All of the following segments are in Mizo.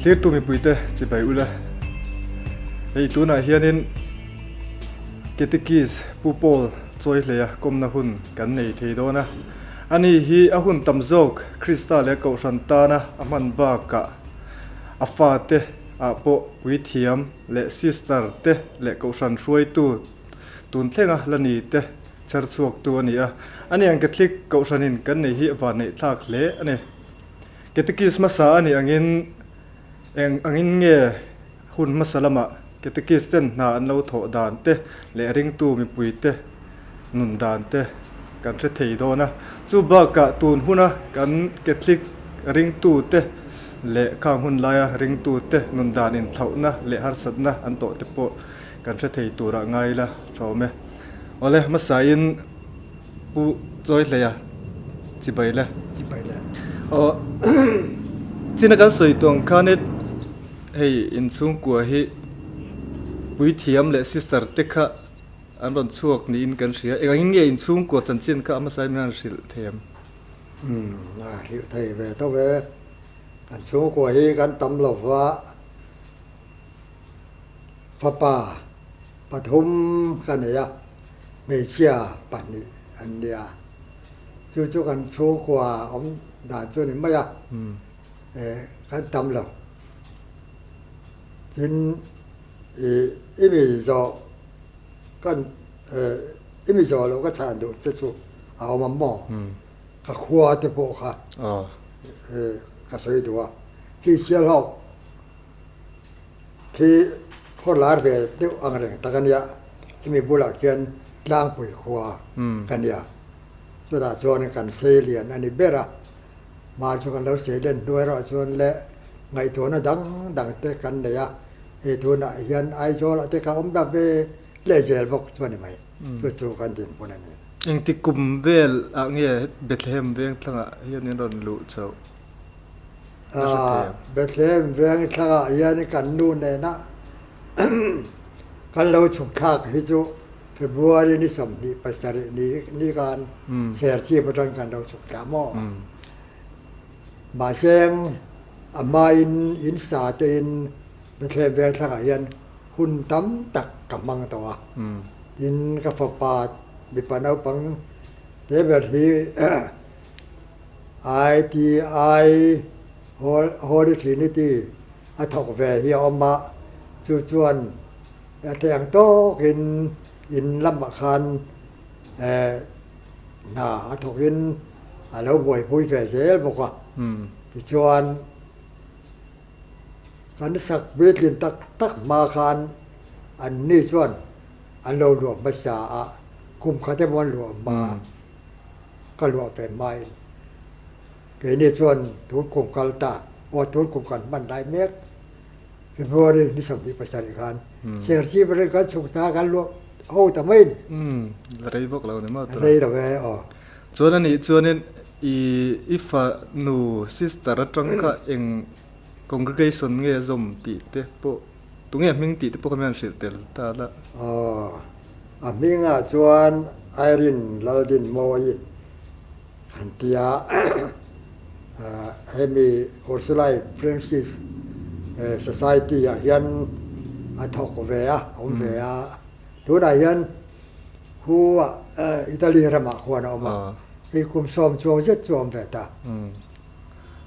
Thlirtu mipuite chibai ula. Hei tunah hianin Ketekis Pu Paul Chawihleia kawmna hun kan nei thei dawn a. Ani hi a hun tam zawk Krista leh Kohhran tana a hman bakah a fate ah pawh puithiam leh sister te leh Kohhran hruaitu tun thlenga la ni te chher chhuaktu a ni a. Ani ang Catholic Kohhranin kan nei hi vanneih thlak hle a ni. Catechist hmasa a nih angin eng angin nge hun hmasa lamah Catechist ten hna an lo thawh dan te leh ringtu mipui te nun dan te kan hre thei dawn a. Chu bakah tun huna kan Catholic ringtu te leh khang hun laia ringtu te nun dan inthlauhna leh harsatna an tawh te pawh kan hre thei turah ngai ila tha awm e. Awle hmasain Pu Chawihleia chibai le. Chibai le. Aw china kan sawi tawng khanin hei inchhungkua hi puithiam leh sister te kha an rawn chhuak niin kan hria. Engangin nge inchhungkua chanchin kha a hmasa in min han hrilh thei em? Umm a hrilh thei ve tho e. Kan chhungkua hi kan tam lo va, fapa pathum ka nei a. Hmeichhia pahnih an nia. Chu chu kan chhungkua awm dan chu a ni mai a, kan tam lo. Tin, i i mi zawh kan i mi zawh loh ka chhan duh che chu a awm ang maw? Ka khua te pawh kha ka sawi duh a. Khi Sialhawk Khi khaw lar ve deuh ang reng tak a nia, chumi bulah khian tlangpui khua ka nia. Chutah chuan kan sei lian a ni ber a, hma chu kan lo sei len hnu erawh chuan le ngaihtuahna dang dang te kan nei a, hei tunah hian Aizawl ah te ka awm ta ve leh zel bawk chu a ni mai, chu chu kan dinhmun a ni. Engtik kum vel ah nge Bethlehem vengthlangah hian in rawn luh chauh? Bethlehem veng thlangah hian kan nu nena kan lo chhuk thlak hi chu February ni 27 ni ni khan Serchhip atang kan lo chhuk thla maw? Mahse a hmain in sa tein Bethlehem veng thlangah hian hun tam tak ka hmang tawh a. Tin ka fapa mipa naupang te ber hi ITI Holy Trinity a thawk ve hi a awm a, chu chuan a theih ang tawkin in lamah khan hna a thawkin a lo buaipui ve zel bawk a. Tichuan kan sak puitlin tak tak hma khan anni chuan an lo luah hmasa a, kum khat emaw an luah hma. Ka luah ve hmain keini chuan tun kum kal ta aw tun kum kan hman lai mek February ni 27 khan Serchhip atang kan chhuk ta kan luah ho ta mai a ni. Umm la rei vak lo ni maw tura. Rei lo e aw. Chuan a nih chuanin i i fanu sister atang kha eng congregation nge a zawm tih te pawh tunge a hming tih te pawh kha min han hrilh tel ta la. Aw A hmingah chuan Irene Laldinmawi an ti a, hemi Ursulai Francis Society ah hian a thawk ve a, a awm ve a. Tunah hian khu ah Italy ramah khuan a awm a, hei kum sawm chuang zet chu a awm ve ta.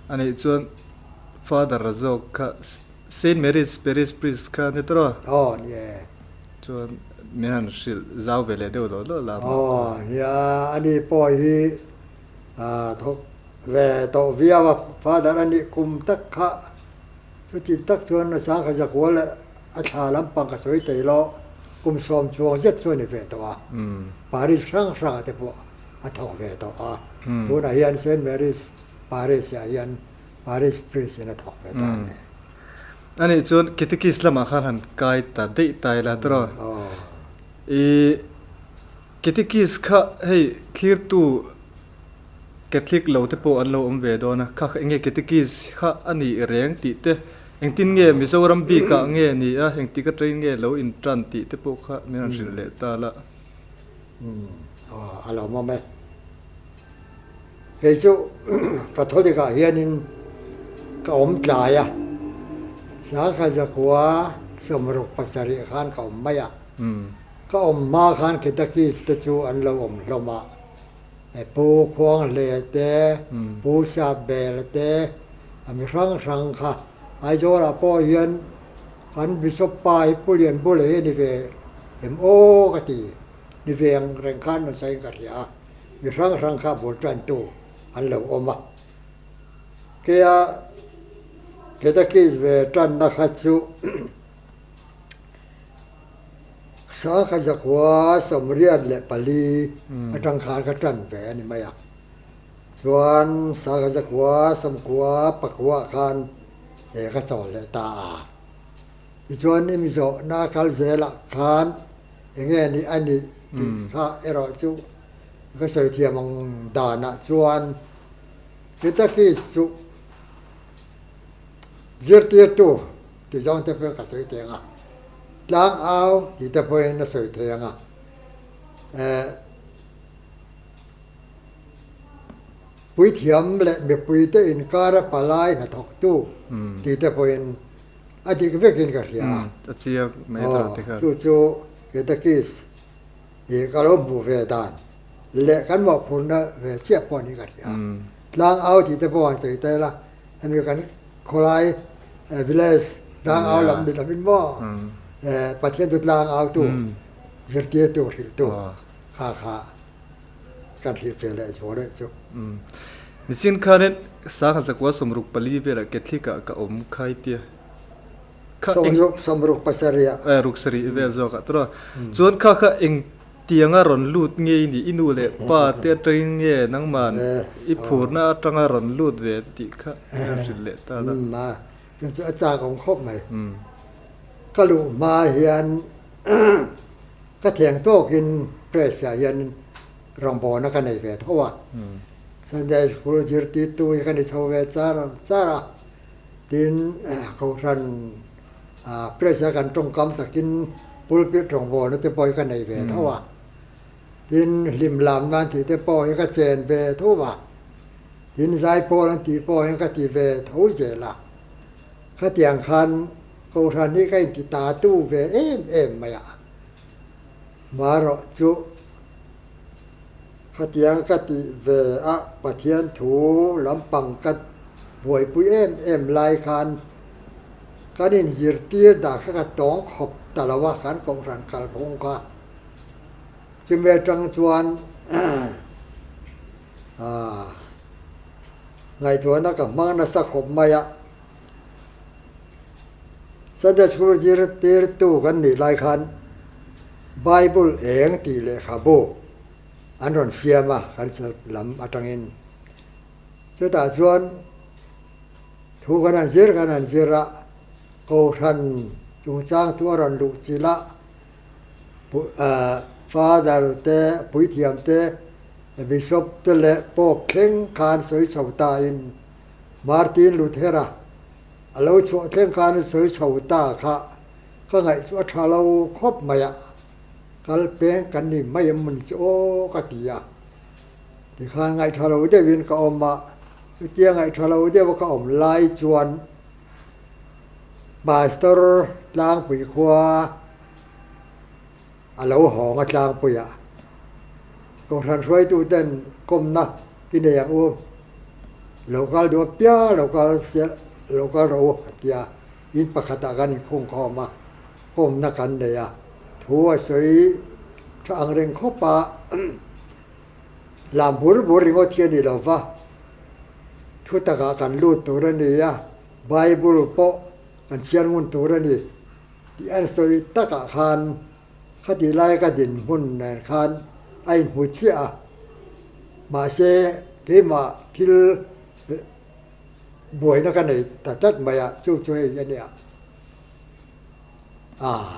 A nih chuan Father zawk kha Saint Mary's Parish Priest kha a ni tawh a? Aw ni e. Chuan min han hrilh zau ve leh deuh loh loh la. Aw nia ani pawh hi thawk ve tawh viau a, Father a nih kum tak kha chuti tak chuan a sangkhat zakua leh a thla lampang ka sawi thei lo, kum sawm chuang zet chu a ni ve tawh a, Parish hrang hrangah te pawh a thawk ve tawh a, tunah hian Saint Mary's Parish ah hian Parish Priest in a thawk ve ta a ni. A nih chuan Catechist lamah khan han kai ta daih ta ila tawh. I Catechist kha hei thlirtu Catholic lo te pawh an lo awm ve dawn a, kha kha enge Catechist kha a nih reng tih te, engtin nge Mizoram bikah nge ni a, engtik atangin nge lo intan tih te pawh kha min rawn hrilh leh ta la. A lo awm e. Kei chu Catholic ah hianin ka awm tlai a. 1707 khan ka awm mai a. Ka awm hma khan Ketakis te chu an lo awm hlawm a, Pu Khuanghle te, Pu Sapbela te, a mi hrang hrang kha Aizawlah pawh hian kan Bishop pa hi Pu Lianbula hi a ni ve em aw ka ti, ni ve ang reng khan rawn sawiin ka hria a, mi hrang hrang kha bul tantu an lo awm a. Keia Ketakis ve tanna kha chu 1984 atang khan ka tan ve a ni mai a. Chuan 1999 khan he ka chawl leh ta a. Tichuan i mi zawhna kal zelah khan enge ni a nih tih kha erawh chu ka sawi thiam ang danah chuan Catechist chu zirtirtu tih zawng te pawhin ka sawi thei ang a, tlangau tih te pawhin a sawi thei ang a, eh puithiam leh mipuite inkara palai hnathawktu tih te pawhin a dik vekin ka hria a. A chiang mai ta te khan. Chu chu Catechist hi ka lo hmuh ve dan leh kan mawhphurhna ve chiah pawh niin ka hria a. Tlang au tih te pawh han sawi ta ila, hemi kan khawlai village tlang au lam ni lovin maw Pathian chu tlang autu, zirtirtu, hrilhtu kha kha kan hrilh ve leh zual rih chu. Nichin khanin 1964 velah Catholic ah ka awm khai tia. Kha eng 67 ah. Eh ruk sarih vel zawk ah tawh. Chuan kha kha eng tianga rawn lut nge i nih i nu leh pa te atangin nge nangman i phurna atanga rawn lut ve tih kha a hrilh leh ta la. Umm a chu chu a chak awm khawp mai. Ka luh hma hian ka theng tawkin press ah hian rawngbawlna ka nei ve tho a. Sunday school zirtirtu hi ka ni chho ve char char a. Tin, Kohhran press a kan tawngkam takin pulpit rawngbawlna te pawh hi ka nei ve tho a. Tin, hlim lam nan tih te pawh hi ka chen ve tho a. Tin, zaipawl an tih pawh hian ka ti ve tho zel a. Khatiang khan Kohhran hi ka inti ta tu ve em em mai a. Marawh chu khatiang ka tih ve a Pathian thu lampang ka buaipui em em lai khan kan inzirtir dan kha ka tawng khawp ta lo a, kan kohhran kalphung kha. Chumi atang chuan ngaihtuahna ka hmang nasa khawp mai a. Sunday School zirtirtu kan nih lai khan Bible eng tih lehkhabu an rawn siam a kan lam atangin. Chutah chuan thu kan han zir kan han zir a, Kohhran chungchang chu a rawn luh chilh a, Father te, Puithiam te, Bishop te leh Pope thleng khan sawi chho tain Martin Luthera a lo chhuah thleng khan a sawi chho ta kha ka ngaih chu a tha lo khawp mai a, kal peng kan ni mai em mawni chu aw ka ti a, tikhan ngaih tha lo deuhin ka awm a, chutia ngaih tha lo deuha ka awm lai chuan Pastor Tlangpui khua a lo hawng a tlangpuiah Kohhran hruaituten kawmna i nei ang u, lo kal duh apiang lo kal sel lo kal rawh u a ti a, in pakhatah kan inkhungkhawm a, kawmna kan nei a, thu a sawi tha ang reng khawp a, lam bur bur ringawt hi a ni lo va, thu takah kan lut tur a ni a, Bible pawh kan chhiar ngun tur a ni. Tih an sawi takah khan khati lai ka dinhmun nen khan a inhmu chiah a, mahse keimah thil buaina ka nei ta tlat mai a, chu chu hei a nia. Ah,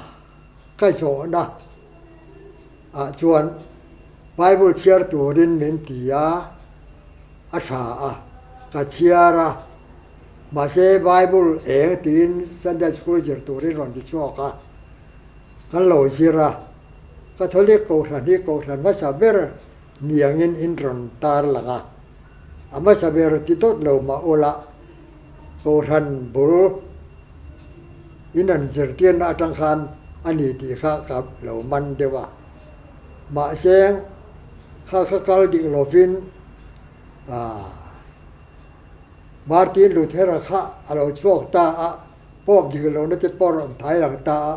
ka zawhna ah chuan Bible chhiar turin min ti a, a tha a, ka chhiar a. Mahse Bible eng tiin Sunday School zir turin rawn ti chhuak a, kan lo zir a. Catholic Kohhran hi Kohhran hmasa ber niangin in rawn tar lang a, a hmasa ber ti dawt lo mah ula Kohhran bul In an zirtirna atang khan a ni tih kha ka lo man deuh a. Mahse, kha kha kal dik lovin Martin Luther-a kha a lo chhuak ta a, Pope dik lohna te pawh rawn thai lang ta a.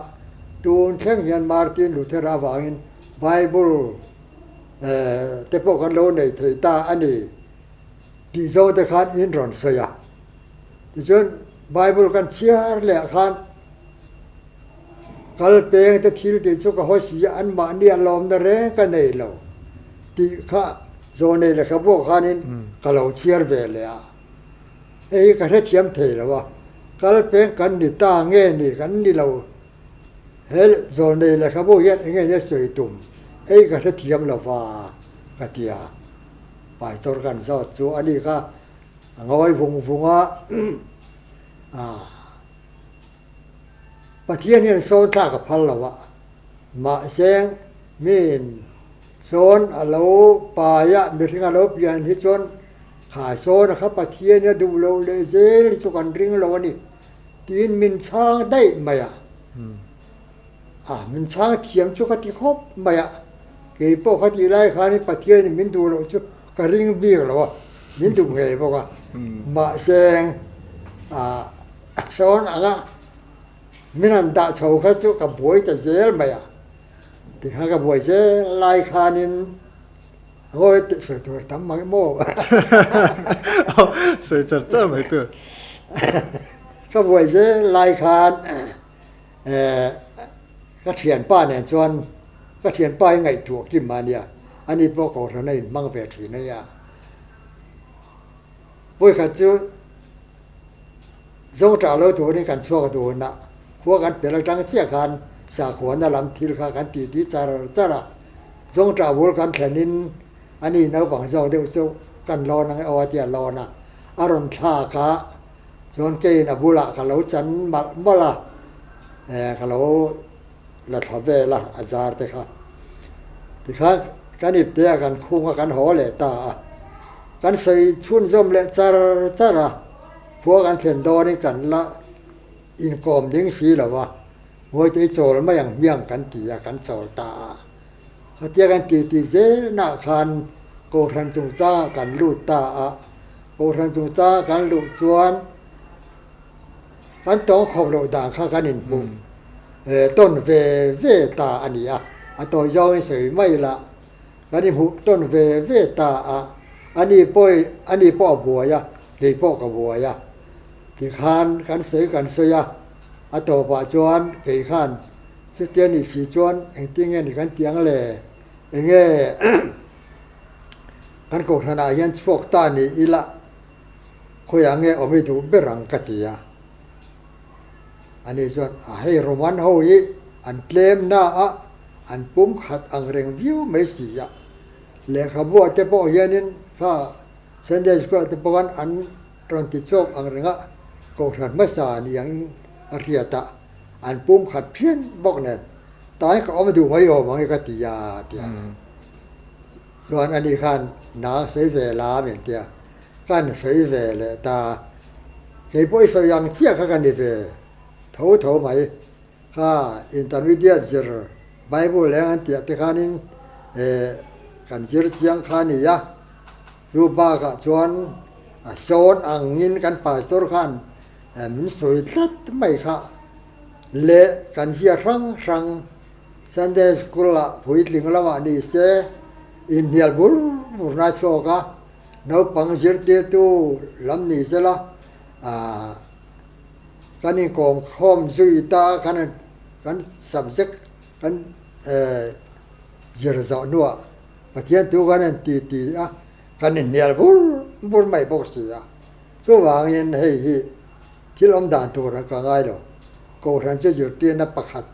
Tun thleng hian Martin Luther-a avangin Bible te pawh kan lo nei thei ta a ni tih zawng te khan in rawn sawi a. Tichuan Bible kan chhiar leh ah khan kal peng te thil tih chu ka haw si a, anmahni a lawmna reng ka nei lo tih kha zawnei lehkhabu ah khanin ka lo chhiar ve leh a. Hei hi ka hrethiam thei lo a, kal peng kan ni ta nge ni kan ni lo. He zawnei lehkhabu hian eng nge nia sawi tum ei ka hrethiam lo va ka ti a, Pastor kan zawt chu a ni kha. A ngawi vung vung a, Pathian hian sawn thlak a phal lo a, mahse miin sawn a lo pai a, mihring a lo pian hi chuan kha sawn a kha Pathian a duh loh leh zel hi chu kan ring lo a ni tiin min chhang daih mai a, a min chhang thiam chu ka ti khawp mai a, kei pawh kha tih lai khanin Pathianin min duh loh chu Ka ring bik lo a, min duh ngei bawk a, mahse sawn anga min han dah chho kha chu ka buai ta zel mai a, tikhan ka buai zel lai khanin ngawi tih sawi tur tam mai maw? Sawi char char mai tur. Ka buai zel lai khan Ka thianpa nen chuan ka thianpa hi ngaihtuah kim a nia, ani pawh kohhran a inhmang ve thin a nia. Vawikhat chu Zawngṭah lo turin kan chhuak dun a, khua kan pel atang chiah khan sakhuana lam thil kha kan titi char char a. Zawngṭah bul kan thlenin ani naupang zawk deuh chu kan lawn ang e aw a ti a lawn a, a rawn thlak a, chuan keiin a bulah ka lo chan malh malh a. Ka lo la thla vel a, a zar te kha. Tikhan kan ipte a kan khung a, kan haw leh ta a. Kan sawi chhunzawm leh char char a, khua kan thlen dawnin kan la inkawm ding si lo a, Ngawitei chawl mai ang hmiang kan ti a, kan chawl ta a. Khatia kan ti tih zelnaah khan Kohhran chungchangah kan lut ta a, Kohhran chungchanga kan luh chuan, Kan tawng khawp loh dan kha kan inhmuh tawn ve ve ta a ni a, a tawi zawngin sawi mai la, kan inhmuh tawn ve ve ta a, ani pawh ani pawh a buai a, kei pawh ka buai a, tikhan kan sawi kan sawi a, a tawpah chuan kei khan chutia nih si chuan engtin nge ni kan ti ang le, enge kan kohhranah hian chhuak ta ni ila. Khawiah nge awm i duh ber ang ka ti a. Ani chuan, A hei Roman ho hi an tlem na a, an pum khat ang reng viau mai si a. Lehkhabuah te pawh hianin kha Sunday School ah te pawh khan an rawn ti chhuak ang reng a, Kohhran hmasa ni angin a hriat a, an pum khat phian bawk nen tain ka awm duh mai awm ang e ka ti a, a ti a. Chuan ani khan nang sawi ve la min ti a. Kan sawi ve leh ta. Kei pawh i sawi ang chiah kha ka ni ve tho tho mai. Kha intermediate zir Bible leng an tih ah te khanin kan zir chiang kha a ni a. Chu bakah chuan a sawn angin kan pastor khan min sawi tlat mai kha leh kan zia hrang hrang Sunday school ah puitling lamah ni se inhnial bur bur na chhuak a. Naupang zirtirtu lam ni sela kan inkawm khawm zui ta a, kan subject kan zir zawh hnuah Pathian thu kan han ti ti a, kan inhnial bur bur mai bawk si a. Chuvangin hei hi thil awm dan tur ka ngai lo, Kohhran chu zirtirna pakhat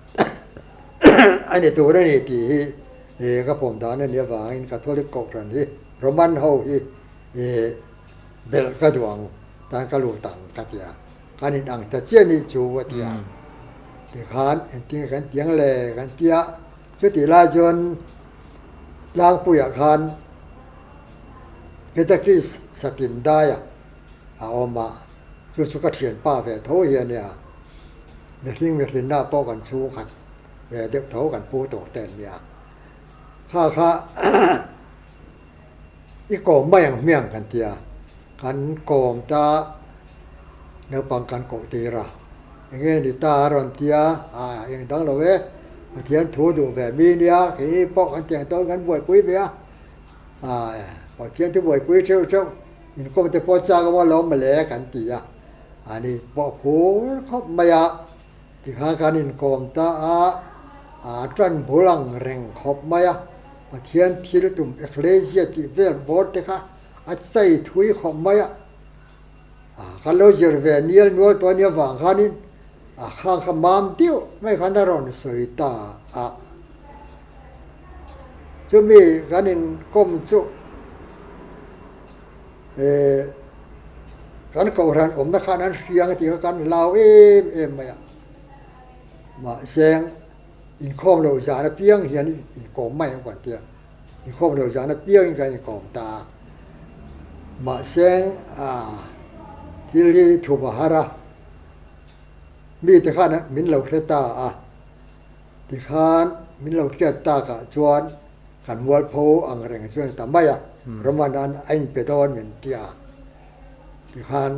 a ni tur a ni tih hi ka pawm dan a nih avangin Catholic Kohhran hi Roman ho hi belh ka duh ang tan ka lut ang ka ti a, kan in ang ta chiah nih chu a ti a, tikhan engtin nge kan ti ang le kan ti a, chutih lai chuan tlangpuiah khan Catechist Satin Daia a awm a, chu chu ka thianpa ve tho hi a nia. Mihring mihrinna pawh kan chhungkhat ve deuh tho kan pu tur te an nia. Kha kha i kawm mai ang hmiang kan tia, kan kawm ta naupang kan koh tir a, enge ni ta a rawn tia, a eng dang lo e, Pathian thu duh ve mi nia, keini pawh kan tiang tawn kan buaipui ve a, Pathian thu buaipui theuh theuh inkawm te pawh chak emaw lo mawle kan ti a, ani pawh phur khawp mai a. Tikhan kan inkawm ta a, a tan bul ang reng khawp mai a, Pathian thil tum Eklesia tih vel bawr te kha a chei thui khawp mai a, kan lo zir ve nial nual tawh ania vang khanin a khang kha mam deuh mai khan a rawn sawi ta a. Chumi kan inkawm chu Eh, kan kohhran awmna khan an hriang tih kha kan hlau em em mai a. Mahse, inkhawm loh zan apiang hian inkawm mai ang kan tia. Inkhawm loh zan apiangin kan inkawm ta a. Mahse, ah, thil hi thup a har a. Mite khan min lo hre ta a. Tikhan min lo hriat takah chuan Kan mualpho ang reng chu a ni ta mai a, Roman an a inpe dawn min ti a. Tikhan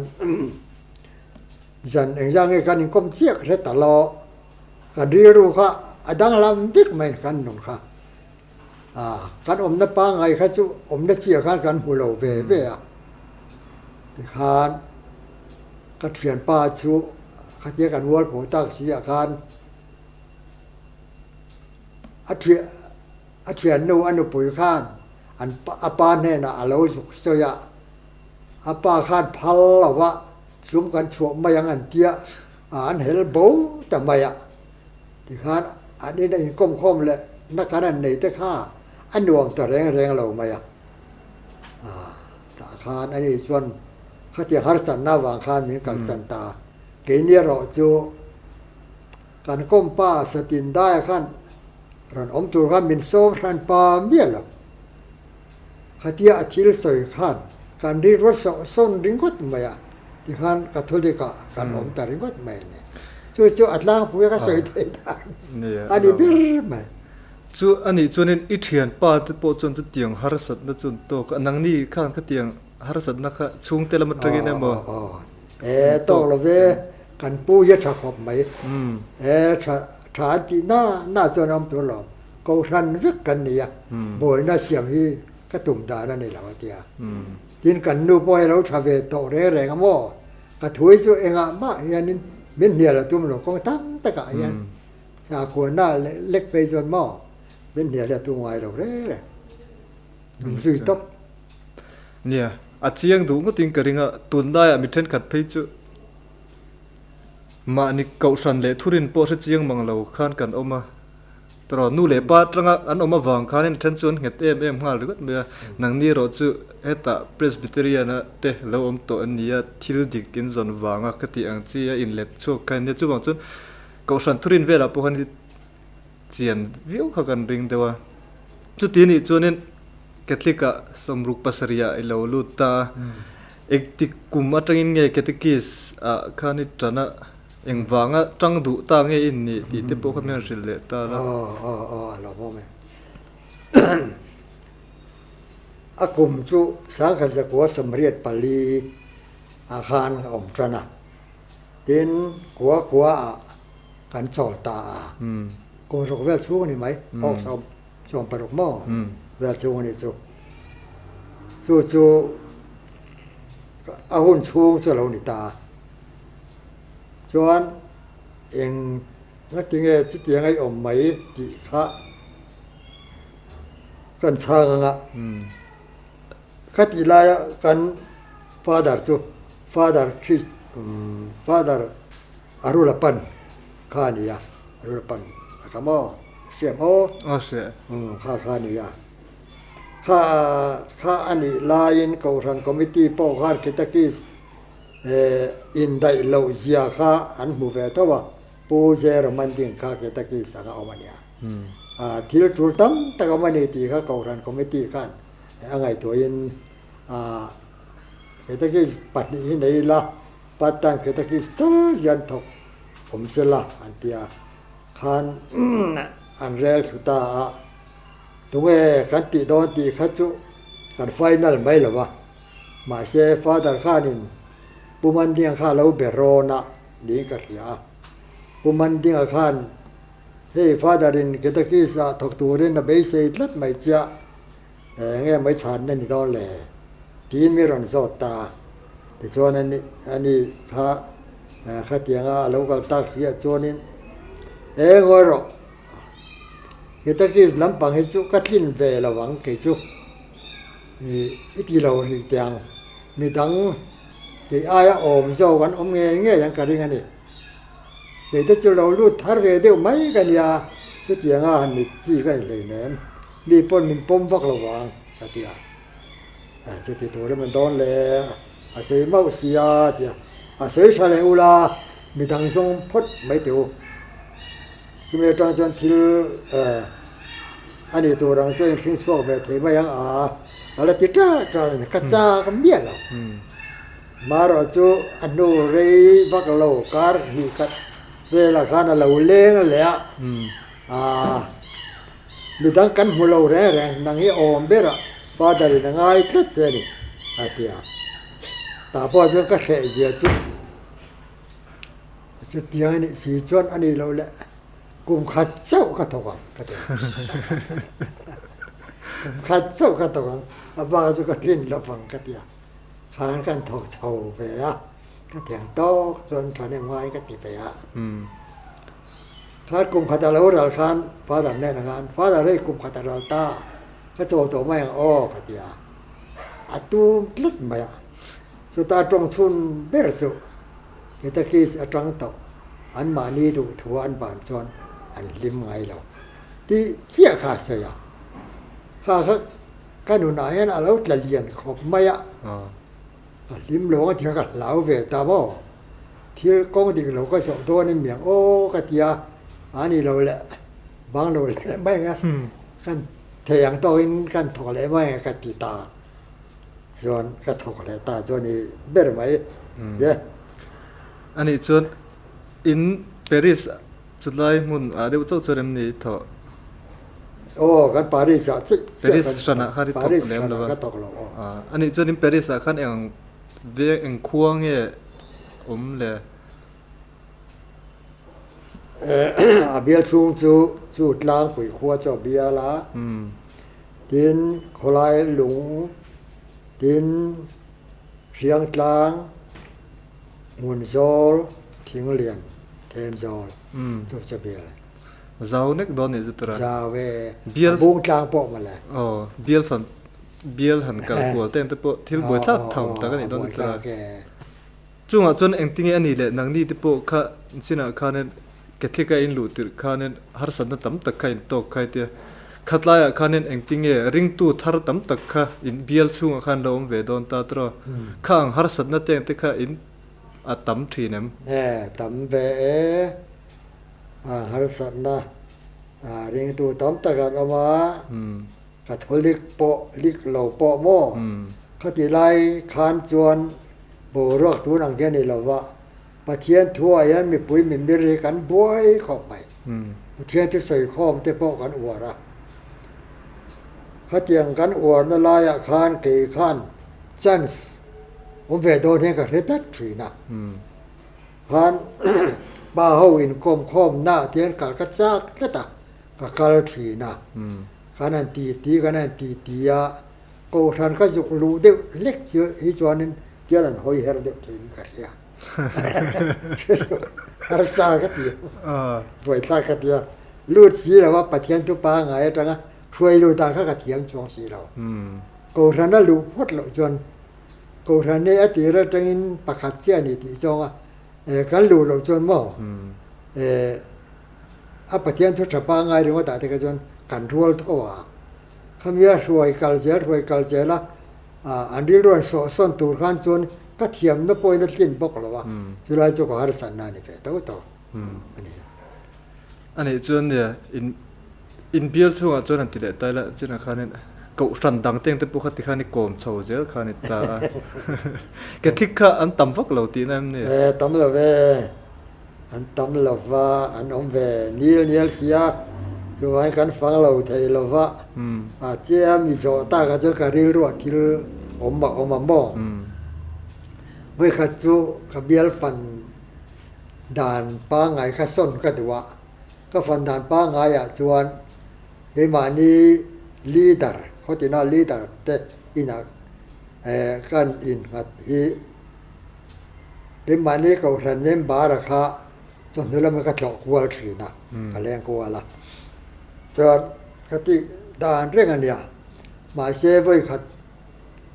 zan engzah nge kan inkawm chiah ka hre ta lo, kan rilru kha a danglam vek mai kan nun kha. Kan awmna pangngai kha chu awmna chiah khan kan hmu lo ve ve a. Tikhan ka thianpa chu khatia kan mualpho tak si ah khan A thian a thiannu a nupui khan an a pa hnenah a lo zuk sawi a, a pa khan phal lo va sum kan chhuah mai ang an tia a an hel bo ta mai a, tikhan an ina inkawm khawm leh na kan han nei te kha a nuam ta reng reng lo mai a, tah khan ani chuan khatiang harsatna avang khan min kalsan ta a, keini erawh chu. Kan kawmpa Satin Daia khan rawn awm tur khan min sawm hran pa miah lo. Khatia a thil sawi khan kan ri ruat sawh sawn ringawt mai a, tikhan Catholic ah kan awm ta ringawt mai a ni. Chu chu a tlangpui a ka sawi theih dan a ni ber mai. Chu a nih chuanin i thianpa te pawh chuan chutiang harsatna chu an tawk a, nangni khan khatiang harsatna kha chhungte lam atangin emaw? E tawk lo ve, kan pu hi a tha khawp mai. E tha tha an tih na na chuan a awm tur lo. Kohhran vek kan ni a, buaina siam hi ka tum dan a ni lo a ti a. Tin kan nu pawh hi a lo tha ve tawh reng reng a maw? Ka thu hi chu engah mah hianin min hnial a tum lo, kawng tam takah hian sakhuana lek phei chuan maw min hnial hi a tum ngai lo reng reng. Min zui tawp. Nia, a chiang duh ngawtin ka ring a, tunlaiah mi thenkhat phei chu mahni kohhran leh thurin pawh hre chiang mang lo khan kan awm a, tawrh nu leh pa atanga an awm avang khanin then chu an nghet em em nghal ringawt mai a, nangni erawh chu hetah Presbyterian a te lo awm tawh an ni a, thil dik in zawn vanga ka tih ang chi a inlet chhuak kha nia, chuvang chuan kohhran thurin velah pawh khan chian viau kha kan ring deuh a. Chuti nih chuanin Catholic ah 67 ah i lo lut ta a, engtik kum atangin nge Catechist ah khan i tan a, engvanga tang duh ta nge i nih tih te pawh kha min rawn hrilh leh ta la. Aw aw aw a lo awm e. A kum chu 1984 ah khan a awm tan a, tin kua kua ah kan chawl ta a, kum ruk vel chhung a ni mai, aw 16 maw vel chhung a nih chu. Chu chu a hun chhung chu a lo ni ta a. Chuan eng ngatinge chutiang a i awm mai tih kha kan chhang ang a. Ka tih laia kan father chu father Christ father Arulapan kha a ni a, Arulapan a kha maw? Hria maw? Aw hria. Umm kha kha a ni a. Kha kha a nih laiin Kohhran Committee pawh khan Kitakis eh indaih loh zia kha an hmu ve tho a, Pu Jeroman ding kha Kitakis anga awm a nia. Ah thil tul tam tak awm a ni tih kha Kohhran Committee khan a ngaihtuahin ah Kitakis pahnih hi nei ila, Part time Catechist tal hian thawk awm sela an ti a, khan an rel thlu ta a, tunge kan tih dawn tih kha chu kan final mai lo va, mahse Father khanin Pu Mandinga kha a lo be rawn a niin ka hria a, Pu Mandinga khan hei Father in Catechist ah thawk turin a beisei tlat mai chiah, Enge mai chhanna ni dawn le? tiin mi rawn zawt ta a. Tichuan ani ani kha khatianga a lo kal tak si ah chuanin, E ngawi rawh, Ketakis lampang hi chu ka tlin ve lo ang kei chu i ti lo rih teh ang, midang kei aia awm zawk an awm ngei ngei ang ka ring a ni. Kei te chu lo lut thar ve deuh mai ka nia, chutianga han mit chi ka ni hleinem. Mi pawn min pawm vak lo vang ka ti a, chuti tur em an dawn le a sawi mauh si a ti a, a sawi tha leh ula midang zawng phawt mai teh u. Chumi atang chuan thil a nih tur ang chuan in hring chhuak ve thei mai ang a, ka la ti ṭal ṭal a ni, ka chak miah lo. Marawh chu a hnu rei vak lo kar hnih khat velah khan a lo leng leh a, aa. Midang kan hmu lo reng reng, nang hi awm berah Father in a ngai tlat che a ni, a ti a. Tah pawh chuan ka hreh zia chu chutiang a nih si chuan a nih loh le kum khat chauh ka thawk ang ka ti a. Kum khat chauh ka thawk ang, a bak chu ka tlin lo vang ka ti a. Khan kan thawk chho ve a, ka tiang tawk chuan thahnem ngai ka ti ve a. Khan kum khat a lo ral khan Father hnenah khan, Father hei kum khat a ral ta, ka chawl tawh mai ang aw ka ti a, a tum tlat mai a. Chuta tawng chhun ber chu Catechist atang tawh anmahni duh thu an ban chuan an hlim ngai lo tih chiah kha a sawi a. Kha kha ka nunah hian a lo tla lian khawp mai a, ka hlim lo ang tih kha ka hlau ve ta maw. Thil kawng dik lo ka zawh dawn em miang aw ka ti a, a ni lo leh bang lo leh mai ang a, kan thei ang tawkin kan thawk leh mai ang ka ti ta chuan ka thawk leh ta chu a ni ber mai e. A nih chuan in Paris chulai hmun ah deuh chauh chuan em ni thawh? Aw kan Paris ah chiah Paris hranah khan i thawk lem lo a. Ka thawk lo aw. A nih chuan in Paris ah khan eng Veng eng khua nge awm le? A bial chhung chu chu tlangpui khua chu a bial a, tin khawlai lung, tin hriangtlang, hmunzawl, thinglian, thenzawl chu chu a bial. Zau nek dawn nih chu tura. Zau e, a bung tlang pawh mawle. Aw, bial fan bial han kal kual te te pawh thil buai thlak tham tak a nih dawn chu tura. Chungah chuan engtinge a nih leh nangni te pawh kha chinah khanin Catholic a in luh tirh khanin harsatna tam tak kha in tawk khai tia. Khatlaiah khanin engtinge ringtu thar tam tak kha in bial chhungah khan lo awm ve dawn ta tawh. Kha ang harsatna te ang te kha in a tam thin em? E, tam ve e. A harsatna ringtu tam tak an awm a, Catholic pawh lik lo pawh maw? Khati lai khan chuan boruak tun ang hian ni lova, Pathian thuah hian mipui mimir hi kan buai khawp mai. Pathian chu sawikhawm te pawh kan uar a. Khatiang kan uarna laiah khan kei khan chance awm ve dawn hian ka hre tlat thin a. Khan pa ho inkawm khawmna ah tian kal ka chak tlat a, ka kal thin a. Kan han ti ti kan han ti ti a, kohhran ka zuk luh deuh hlek chu hi chuanin tian an hawi her deuh thin in ka hria. Harsa ka ti a, buaithlak ka ti a, lut si lo a Pathian thu pangngai atanga hruai lut ang kha ka thiam chuang si lo. Kohhran a luh phawt loh chuan Kohhran hi a tir atangin pakhat chiah a ni tih zawnga kan luh loh chuan maw a Pathian thu tha pangngai ringawt ah te kha chuan kan rual tho a, khami a hruai kal zel hruai kal zel a an rilru an sawh sawn tur khan chuan ka thiamna pawhin a tlin bawk lo a, chulai chu ka harsatna a ni ve tho tho a ni. A nih chuan nia in In bial chhungah chuan an ti leh tai la, chinah khanin kohhran dang teng te pawh kha tikhan i kawm chho zel khan i ta a. Catholic kha an tam vak lo tihna em ni? E, tam lo ve. An tam lo va, an awm ve nil nial sia, chuvangin kan fang lo thei lo va. A che a mi zawh takah chuan ka rilruah thil awm a awm a maw? Vawikhat chu ka bial fan dan pangngai kha sawn ka duh a, ka fan dan pangngaiah chuan keimahni leader, khawtina leader te inah kan innghat hi. Keimahni Kohhran member-a kha chawhnu lama ka tlawh kual thin a, ka leng kual a. Chuan ka tih dan reng a nia, mahse vawikhat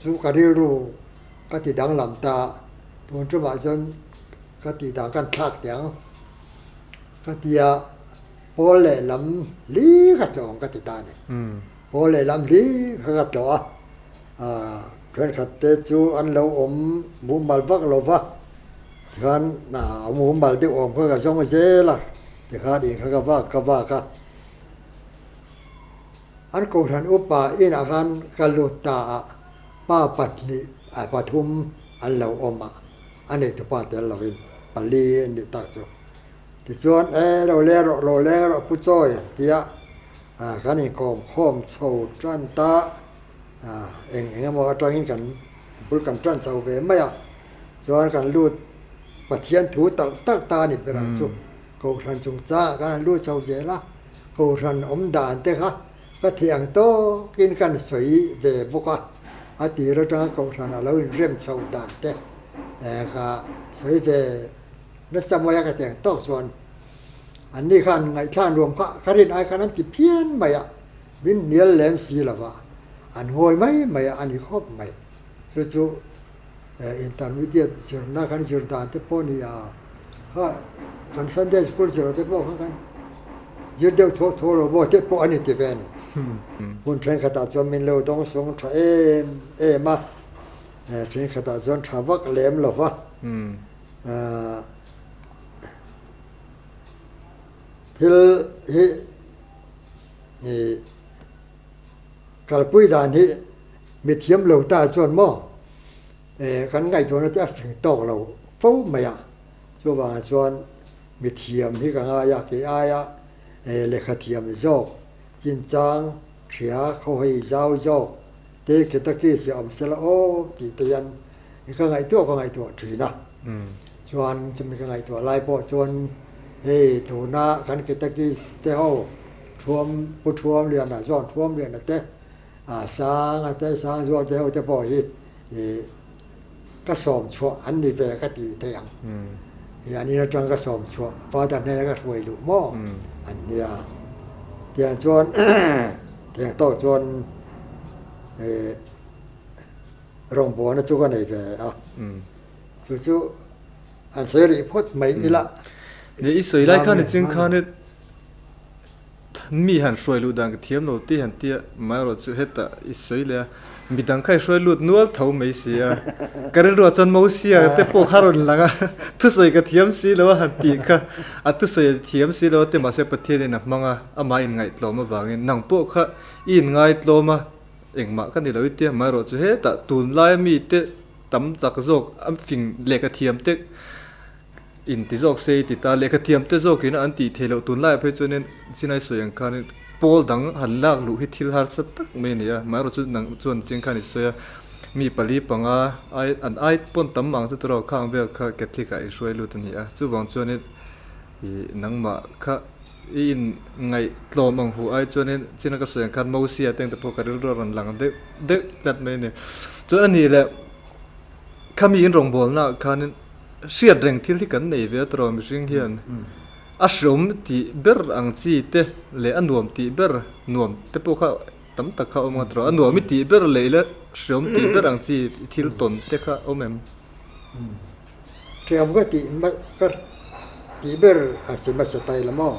chu ka rilru ka ti danglam ta a, tun tumah chuan ka tih dan kan thlak teh ang ka ti a, pawl lehlam hlir ka tlawh ang ka ti ta a ni. Pawl lehlam hlir kha ka tlawh a. Thenkhat te chu an lo awm mumal vak lo va, tikhan a mumal deuh awm kha ka zawng zel a, tikhan in kha ka vak ka vak a. An kohhran upa inah khan ka lut ta a, pa pahnih pathum an lo awm a, a neitupa tel lovin pali an nih tak chu. Tichuan, E lo leng rawh, lo leng rawh Pu Chawi an ti a, kan inkawm khawm chho tan ta. Eng eng emaw atangin kan bul kan tan chho ve mai a, chuan kan lut Pathian thu talh talh ta a ni ber ang chu. Kohhran chungchangah kan han lut chho zel a, Kohhran awm dan te kha ka thih ang tawkin kan sawi ve bawk a, a tir atanga Kohhran a lo inrem chho dan te ka sawi ve nasa mai a ka ti ang tawk chuan anni khan ngaihthlak nuam kha ka rin ai khan an ti phian mai a. Min hnial lem si lo va, an ngawi mai mai a, a ni khawp mai. Chu chu intermediate zirna kan zir dan te pawh a ni a, kha kan Sunday school zirah te pawh kha kan zir deuh thuak thuak lo maw te pawh a ni ti ve a ni. Hmun thenkhatah chuan min lo dawng sawng tha em em a, thenkhatah chuan tha vak lem lo va. Thil hi. Kalpui dan hi mithiam lo ta chuan maw kan ngaihtuahna te a fing tawk lo fo mai a, chuvangah chuan mithiam hi ka ngai a, kei aia lehkha thiam zawk chinchang hria khawhawi zau zawk te Kentucky si awm sela aw tih te hian ka ngaihtuah ka ngaihtuah thin a, chuan chumi ka ngaihtuah lai pawh chuan hei tuna kan Kentucky te ho Thuam Pu Thuam Liana chuan Thuam Liana te Sanga te Sangzual te ho te pawh hi ka sawm chhuah an ni ve ka ti thei ang. Hi an in atang ka sawm chhuah Father hnena ka hruai luh maw an nia. Tiang chuan tiang tawk chuan rawngbawlna chu ka nei ve a. Chu chu an sawi rih phawt mai ila. I sawi lai khan i ching khan Mi han hruai luh dan ka thiam lo tih han tia amaherawh chu hetah i sawi leh a, mi dang kha i hruai lut nual tho mai si a, ka rilruah chuan Mosia te pawh kha rawn lang a, thusawi ka thiam si lo a han tih kha, a thusawi a thiam si lo a ti mahse Pathianin a hmang a, amah inngaihtlawm avangin nang pawh kha i inngaitlawm a, engmah ka ni lo i tia amaherawh chu hetah tunlaia mite tam chak zawk a fing lehkha thiam te In ti zawk se i ti ta, lehkha thiam te zawkin an tih theih loh tunlaiah phei chuanin Chinai sawi ang khanin pawl dang han lak luh hi thil harsa tak mai a ni a, amaherawh chu nang chuan ching khan i sawi a, mi pali panga ai an ai pawn tam ang chu tawrh khang vel kha Catholic ah i hruai lut a ni a, chuvang chuanin i nangmah kha i in ngaih tlawm ang hu ai chuanin China ka sawi ang khan Mosia te ang te pawh ka rilru a rawn lang deuh deuh tlat mai a ni. Chuan a nih leh khami in rawngbawlna ah khanin Hriat reng thil hi kan nei ve a tawrh mihring hian a hreawm tih ber ang chi te leh a nuam tih ber nuam te pawh kha tam tak kha a awm a tawrh a nuam i tih ber leh ila hreawm tih ber ang chi thil tawn te kha a awm em? Hreawm ka tih ka tih ber a si hmasa ta ila maw?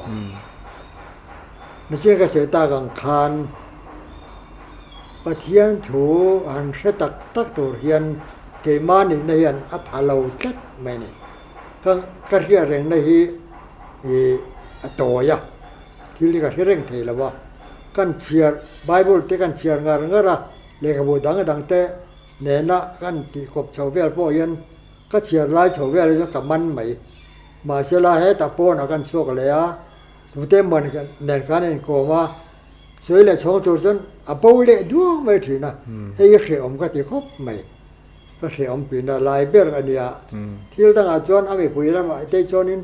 Mihring ka sawi tak ang khan Pathian thu han hre tak tak tur hian Keimah nihna hian a pha lo tlat mai a ni. Ka ka hriat rengna hi ih a tawi a, thil hi ka hre reng thei lo a. Kan chhiar, Bible te kan chhiar ngar ngar a, lehkhabu dang dang te nena kan tih kawp chho vel pawh hian ka chhiar lai chho vel hi chuan ka man mai. Mahsela hetah pawnah kan chhuak leh a, tute emaw nen khan a inkawm a, sawi leh chhawng tur chuan a bo leh duang mai thin a, hei hi hrehawm ka ti khawp mai. Ka hrehawm tihna lai ber a nia. Thil dangah chuan a mipui lamah te chuanin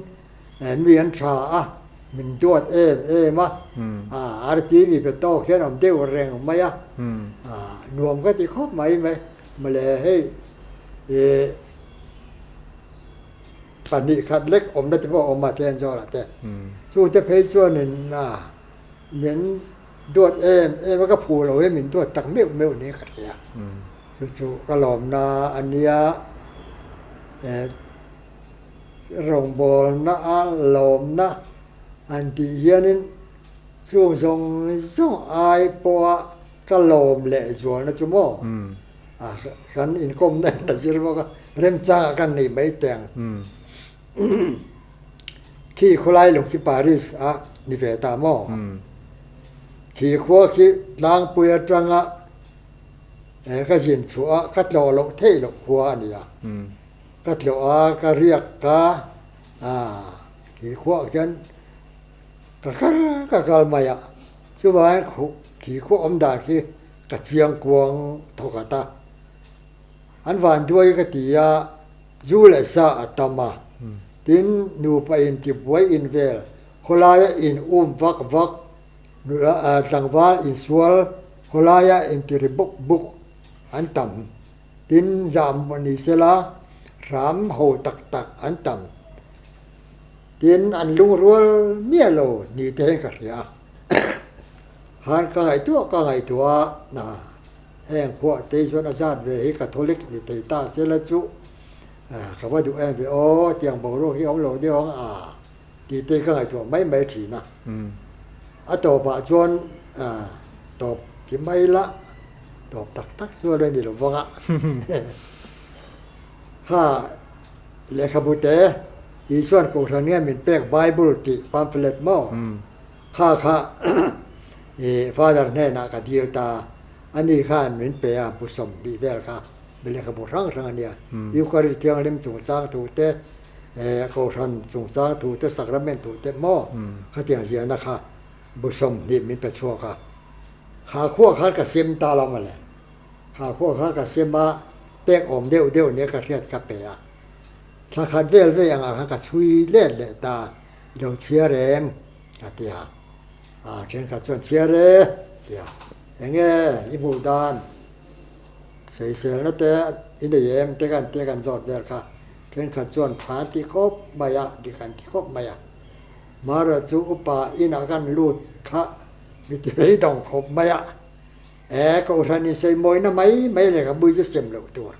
mi an tha a, min duat em em a, arti mi pe tawk hian awm deuh reng mai a, nuam ka ti khawp mai mai. Mawle hei ih pahnih khat lek awmna te pawh a awm a Thenzawl ah te. Chute phei chuanin min duat em em a, ka phu lo hi min duat tak meuh meuh niin ka hria. Chu chu ka lawmna a nia. Rawngbawlna a lawmna an tih hianin chung zawng zawng ai pawha ka lawm leh zualna chu maw kan inkawmna in a zir bawk a, remchangah kan nei mai teh ang. Khi khawlai lung khi Paris a ni ve ta maw? Khi khua khi tlangpui atanga ka zin chhuah a, ka tlawh loh theih loh khua a ni a. Ka tlawh a, ka riak ka, khi khuaah khian ka kal ka kal mai a. Chuvangin khi khua awm dan khi ka chiang kuang thawk at a. An van duai ka ti a, zu leh sa a tam a. Tin, nupa in tibuai in vel, khawlaia in um vak vak, nula tlangval insual, khawlaia intiri buk buk an tam. Tin, zam pawh ni sela, hram ho tak tak an tam. Tin, an lungrual miah lo ni te hian ka hria a. Han ka ngaihtuah ka ngaihtuah a, na heng khuah te chuan a zat ve hi Catholic ni thei ta sela chu ka va duh em ve aw, tiang boruak hi a awm lo deuh ang a tih te ka ngaihtuah mai mai thin a. A tawpah chuan tawp ti mai la, tawp tak tak chuan a ni lo vang a. Ha lehkhabu te Isuan Kohhran nge min pek Bible tih pamphlet maw? Kha kha i father hnenah ka dil ta a, ani khan min pe a, bu 20 vel kha mi lehkhabu hrang hrang a nia. Eucharist Thianghlim chungchang thu te, Kohhran chungchang thu te, Sacrament thu te maw khatiang ziahna kha bu 20 min pe chhuak a. Kha khuah khan ka sem ta lo mawle. Kha khuah khan ka sem a, pek awm deuh deuh nia ka hriat ka pe a. Thla khat vel vei angah khan ka chhui let leh ta. I lo chhiar em? a ti a. A thenkhat chuan chhiar e ti a. Enge i hmuh dan? Sawiselna te i nei em? te kan tia kan zawt vel kha. Thenkhat chuan tha an ti khawp mai a, dik an ti khawp mai a. Mara chu upa inah kan lut kha mi ti beidawng khawp mai a. E Kohhran in sawimawina mai mai leh ka bui chu sem loh tur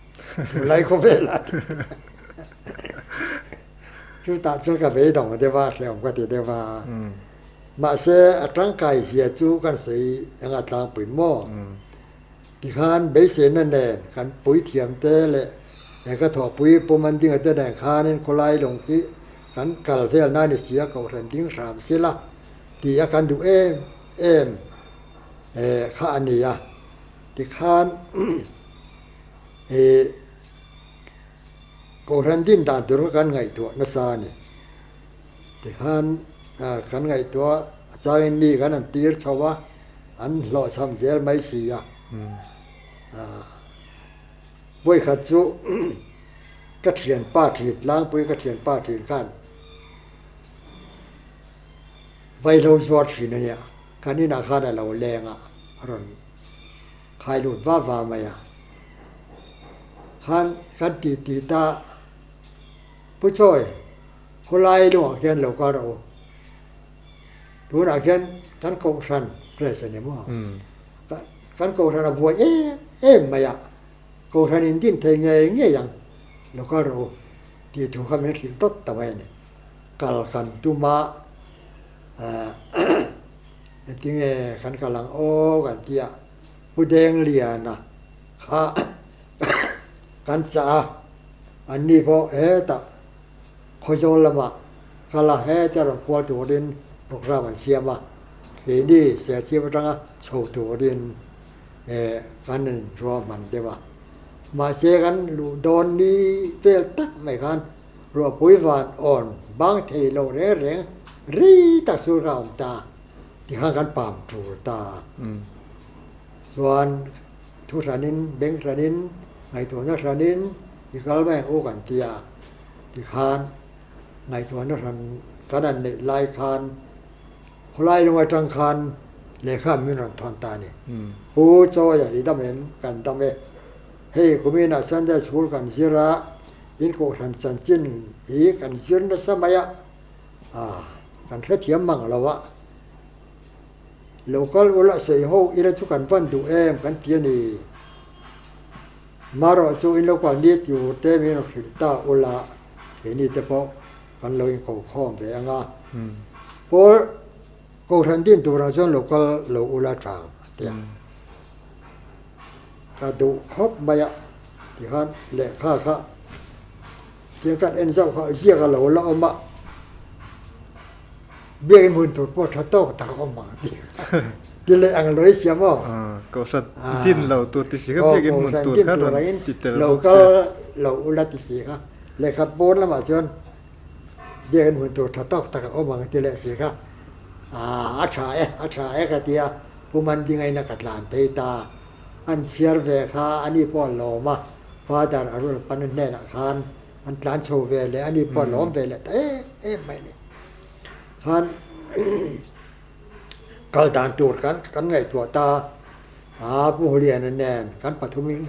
tunlai khawvel a ti. Chutah chuan ka beidawng deuh a, hrehawm ka ti deuh a. Mahse, a tangkai zia chu kan sawi eng a tlangpui maw? Tikhan beiseina nen kan puithiamte leh he ka thawhpui pum an dinga te nen khanin khawlai lawng khi kan kal vel na ni si a, kohhran ding hram sela tih a kan duh em em kha a ni a. Tikhan ih. Kohhran din dan tur kha kan ngaihtuah nasa a ni. Tikhan kan ngaihtuah a changin mi kan han tir chho a, an hlawhchham zel mai si a. Vawikhat chu ka thianpa thin, tlangpui ka thianpa thin khan vaihlo zuar thin a nia, kan inah khan a lo leng a, a rawn Khai lut va va mai a. Khan kan ti ti ta Pu Chawi, khawlai lungah khian lo kal rawh u. Tunah khian kan kohhran press a ni maw? Kan kohhran a buai em em mai a, kohhran in din thei ngei ngei ang, lo kal rawh u tih thu kha min hrilh tawt ta mai a ni. Kal kan tum a, Engtinge kan kal ang aw kan ti a, Pu Dengliana kha kan chah a, anni pawh hetah Khawzawl lamah kal a, heta rawn kual turin programme an siam a, keini Serchhip atanga chho turin kan inruahman deuh a. Mahse kan luh dawn ni vel tak mai khan ruahpui van awn Bang thei lo reng reng rei tak chu ka awm ta tikhan kan pam tul ta. Chuan thu hranin, beng hranin, ngaihtuahna hranin i kal mai ang u kan ti a, tikhan ngaihtuahna hran kan han neih lai khan khawlai lung atang khan lehkha min rawn thawn ta a ni. Pu Chawia i dam em? Kan dam e. Hei kuminah Sunday School kan zir a, in kohhran chanchin hi kan zir nasa mai a, kan hrethiam mang lo a. Lo kal ula sawi ho ila chu kan van duh em kan ti a ni. Marawh chu in lo kal ni tur te min rawn hrilh ta ula keini te pawh kan lo inko khawm ve ang a. Pawl Kohhran din turah chuan lo kal lo ula tha a ti a. Ka duh khawp mai a tikhan lehkha kha tiang kan en zauh kha ziak a lo la awm a. Biakinn hmun tur pawh tha tawk tak a awm ang ti ti leh ang lawih siam aw. Kohhran din lo tur ti si kha biakinn hmun tur kha rawn ti tel bawk se. Lo kal lo ula ti si kha lehkha pawn lamah chuan biakinn hmun tur tha tawk tak a awm ang ti leh si kha a tha e a tha e ka ti a Pu Mandingaina ka tlan phei ta an chhiar ve kha ani pawh a lawm a Father Arul Pana hnenah khan an tlan chho ve leh ani pawh a lawm ve leh ta em em mai a ni. Khan kal dan tur kan kan ngaihtuah ta a, Pu Huliana nen kan pathumin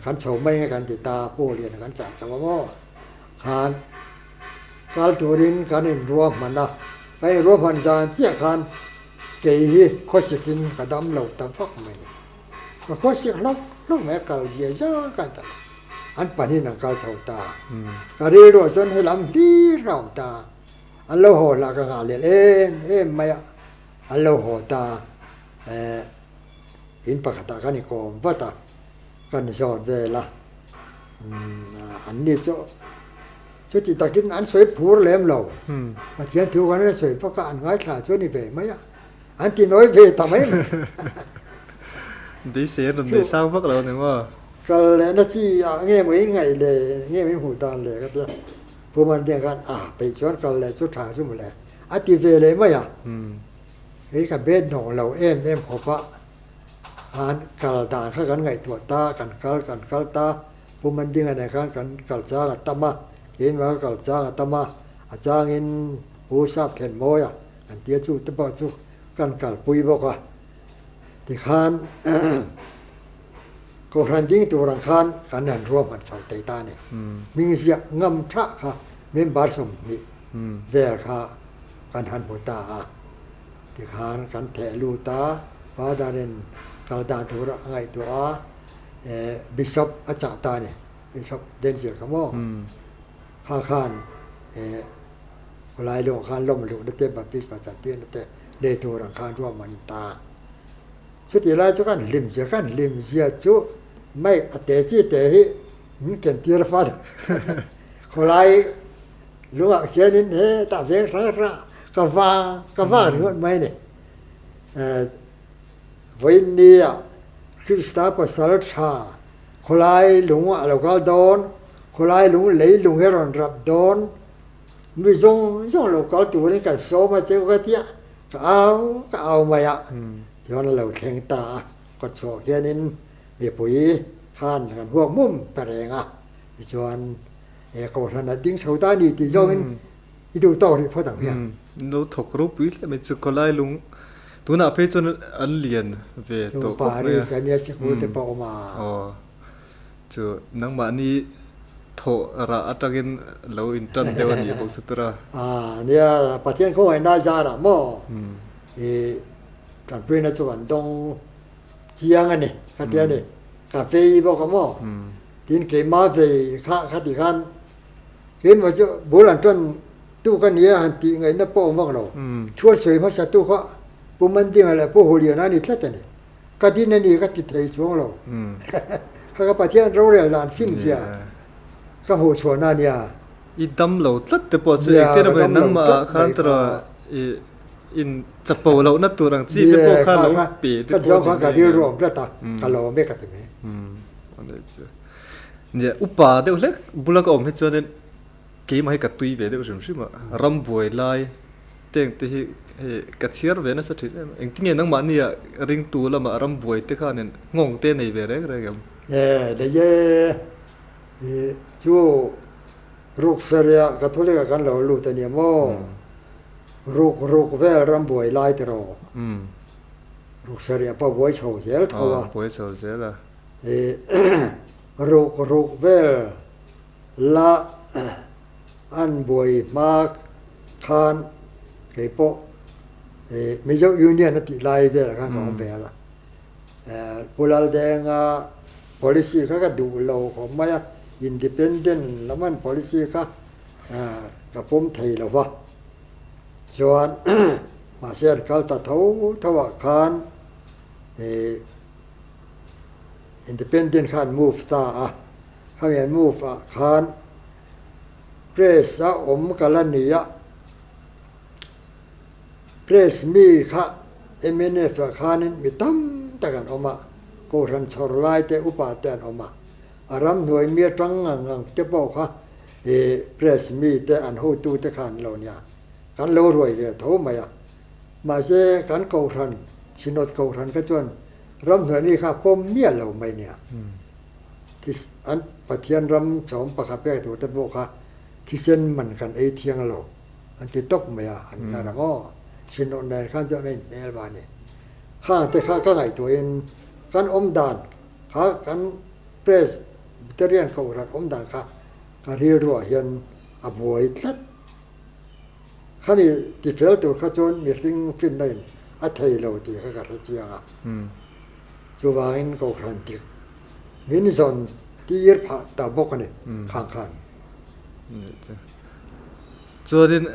kan chho mai nge kan ti ta, Pu Huliana kan chah chho a maw? Khan kal turin kan inruahman a, kan inruahman zan chiah khan kei hi khawsikin ka dam lo ta vak mai ni. Ka khawsik hlauh hlauh mai a, kal zia zia ka ta lo. An panin an kal chho ta. Ka rilruah chuan helam hlir ka awm ta. An lo haw lah ka nghah leh em em mai a, an lo haw ta. Eh, in pakhatah kan inkawm vat a, kan zawt vel a. Umm, an ni chu chuti takin an sawi phur lem lo. Pathian thu khan an sawi bawk a, an ngaithla chu a ni ve mai a. An ti nawi ve ta mai mai. Beisei an rawn nei sang vak lo a ni maw? Kal leh na chi ah nge maw in ngaih le, nge maw in hmuh dan le ka ti a. Pu Mandiang khan a peih chuan kal leh chu tha chu maw le a ti ve leh mai a. Kei ka bet hnawng lo em em khawp a, khan kal dan kha kan ngaihtuah ta, kan kal kan kal ta. Pu Mandinga nen khan kan kal chang a tam a, keimah ka kal chang a tam a, a changin Pu Sap Thlenmawi a. Kan tia chu te pawh chu kan kalpui bawk a, tikhan Kohhran ding tur ang khan kan han ruahman chho thei ta a ni. Hming ziah ngam thah kha member 20 vel kha kan han hmu ta a, tikhan kan theh lut a, Father in kal dan tur a ngaihtuah a, Bishop a chah ta a ni, Bishop Denzil kha maw? Kha khan Khawlai lawng khan lawm luhna te, baptisma chantirna te nei tur ang khan ruahman in ta. Chutih lai chu kan hlim zia, kan hlim zia chu mai a te chi te hi min ken tir a fan. Khawlai lungah khianin hetah veng hrang hrang ka va ka va ringawt mai a ni. Vawiin nia Krista pasal tha khawlai lung a lo kal dawn, khawlai lung lei lung hi a rawn rap dawn. Mi zawng zawng lo kal turin kan sawm a cheu ka tia, ka au ka au mai a, chuan a lo thleng ta a, kawtchhuah hianin mipui khan kan huak mum ta reng a, tichuan he kohhran a ding chho ta a ni tih zawngin i duh tawk rih phawt ang hian. No thawk ropui hle mai chu khawlai lung tunah phei chuan an lian ve tawh khawp mai a. Chu Paris a nia sikul te pawh a awm a. Aw. Chu nangmahni thawh rah atangin lo intan deuh a nih bawk chu tura. Aa nia, Pathian khawngaihna zarah maw i tanpuina chu kan dawng chiang a ni ka ti a ni. Ka vei bawk a maw? Tin keimah vei kha kha ti khan keimah chu bul an tan tu ka nia han tih ngaihna pawh awm vak lo. Thu an sawi hmasa tu kha Pu Mandinga leh Pu Huliana a ni tlat a ni. Ka din a ni ka ti thei chuang lo. Kha ka Pathian rorel dan fin zia ka hmuh chhuahna a nia. I dam lo tlat te pawh chu engtin a vawi nangmah ah khan tawrh i in chapo lohna tur ang chi te pawh kha lo pe te pawh ni ka rilru awm tlat a, ka lawm e ka ti mai. Nia upa deuh hlek bula ka awm hi chuanin. Keimah hi ka tui ve deuh hrim hrim a, ram buai lai teng te hi hei ka chhiar ve nasa thin em. Engtinge nangmahnia ringtu lamah ram buai te khanin nghawng te nei ve reng reng em? E, nei e, i chu ruk feria Catholic ah kan lo lut a nia maw? Ruk ruk vel ram buai lai te rawh. Ruk feria pawh buai chho zel tho a. Buai chho zel a. I ruk ruk vel La an buai hma khan kei pawh Mizo Union a tih lai velah khan ka awm ve a. Pu Laldenga policy kha ka duh lo khawp mai a, independent lam an policy kha ka pawm thei lo va. Chuan mahse an kal ta tho tho ah khan independent kha an move ta a. Khami an move ah khan press a awm ka la ni a, press mi kha mnf ah khanin mi tam tak an awm a, kohhran chhawr lai te upa te an awm a, a ramhnuai mi atang ngang ngang te pawh kha ih press mi te an hotu te kha an lo nia, kan lo ruai ve tho mai a, mahse kan kohhran synod kohhran kha chuan ramhnuai mi kha pawm miah lo mai nia. An Pathian ram chawm pakhat pek tur te pawh kha thisen man kan ei thiang lo an ti tawp mai a, an hnar ang aw. Sinawh nen khan chuan a inhmel va a ni. Khang te kha ka ngaihtuahin kan awm dan kha kan Presbyterian Kohhran awm dan kha ka rilruah hian a buai tlat. Khami tifel tur kha chuan mihring finna in a thei lo tih kha ka hre chiang a. Chuvangin Kohhran dik min zawn tir phah ta bawk a ni khang khan. Chuanin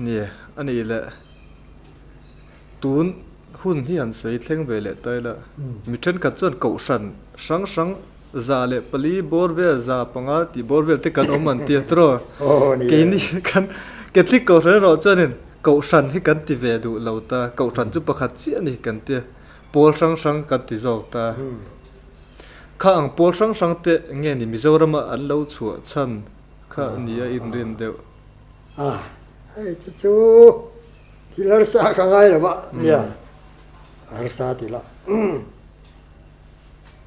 ni a nih leh tun hun hi han sawi thleng ve leh ta ila, mi thenkhat chuan Kohhran hrang hrang 104 bawr vel, 500 tih bawr vel te kan awm an ti a tiraw? Keini kan Catholic Kohhran erawh chuanin Kohhran hi kan ti ve duh lo ta, Kohhran chu pakhat chiah a ni kan ti a. Pawl hrang hrang kan ti zawk ta. Kha ang pawl hrang hrang te nge ni Mizorama an lo chhuah chhan kha ni a inrin deuh. A, hei chu chu thil harsa ka ngai lo a, nia harsa ti la.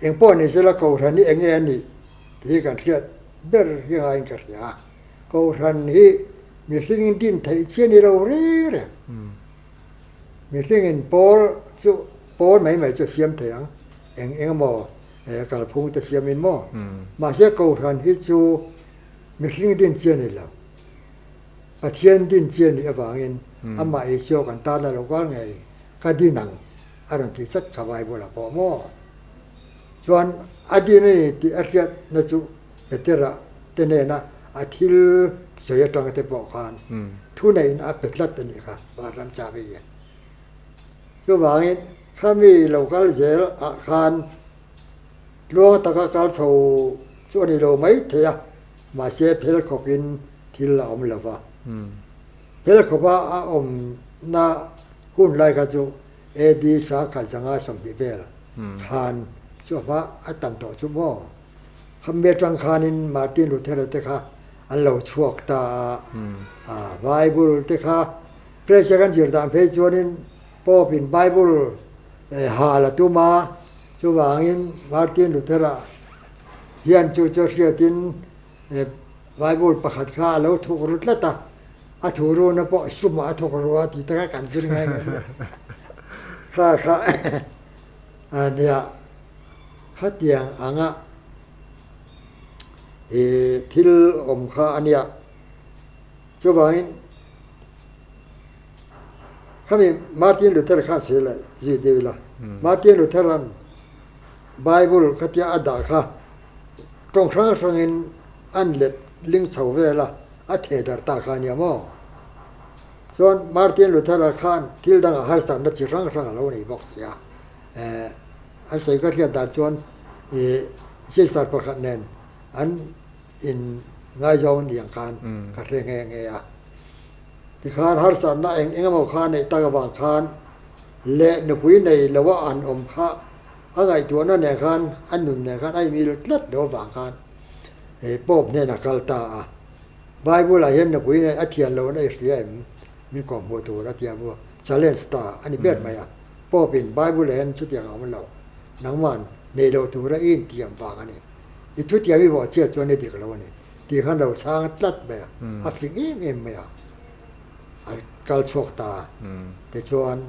Eng pawh ni sela Kohhran hi eng nge a nih tih hi kan hriat ber hi ngaiin ka hria a. Kohhran hi mihring din theih chiah ni lo reng reng. Mihringin pawl chu pawl mai mai chu a siam thei ang, eng eng emaw kalphung te siamin maw? Mahse Kohhran hi chu mihring din chi a ni lo. Pathian din chi a nih avangin amah Isua kan tana lo kal ngei ka din ang a rawn tih chat kha Bible ah pawh maw? Chuan a din a ni tih a hriatna chu Petera te nena a thil sawi atang te pawh khan thuneiin a pe tlat a nih kha vanram chabi hian. Chuvangin khami lo kal zel ah khan tluang taka kal chho chu a ni lo mai thei a, mahse phel khawpin thil a awm lo va. Phel khawpa a awmna hun lai kha chu AD 1920 vel khan chu a hma a tam tawh chu maw? Khammi atang khanin Martin Luther-a te kha an lo chhuak ta a, Bible te kha press a kan zir dan phei chuanin Pope in Bible hal a tum a, chuvangin Martin Luther-a hian chu chu hriatin Bible pakhat kha a lo thuk ru tlat a, a thu runa pawh sumah a thawk ru a tih te kha kan zir ngai ngai nia. Kha kha a nia. Khatiang anga i thil awm kha a nia. Chuvangin khami Martin Luther khan sawi leh zui deuh ila. Martin Luthera'n Bible khatia a dah kha tawng hrang hrangin an let ling chho vel a, a theh darh ta kha a nia maw? Chuan Martin Luthera khan thil dangah harsatna chi hrang hrang a lo nei bawk si a. An sawi ka hriat dan chuan ih sister pakhat nen an in ngaizawng ni ang khan ka hre nghe nghe a. Tikhan harsatna eng eng emaw kha neih tak avang khan leh nupui nei lo a an awm kha a ngaihtuahna nen khan a nun nen khan a inmil tlat lo avang khan Pope hnenah kal ta a. Bible ah hian nupui nei a thian lo na i hria em? Min kawm hmuh tur a tia maw? Challenge ta a ni ber mai a. Pope in Bible ah hian chutiang a awm lo. Nangman nei lo tura i intiam vang a ni. I thutiam i vawh chiat chuan i dik lo a ni tih khan lo chhang tlat mai a. A fing em em mai a. A kal chhuak ta a. Tichuan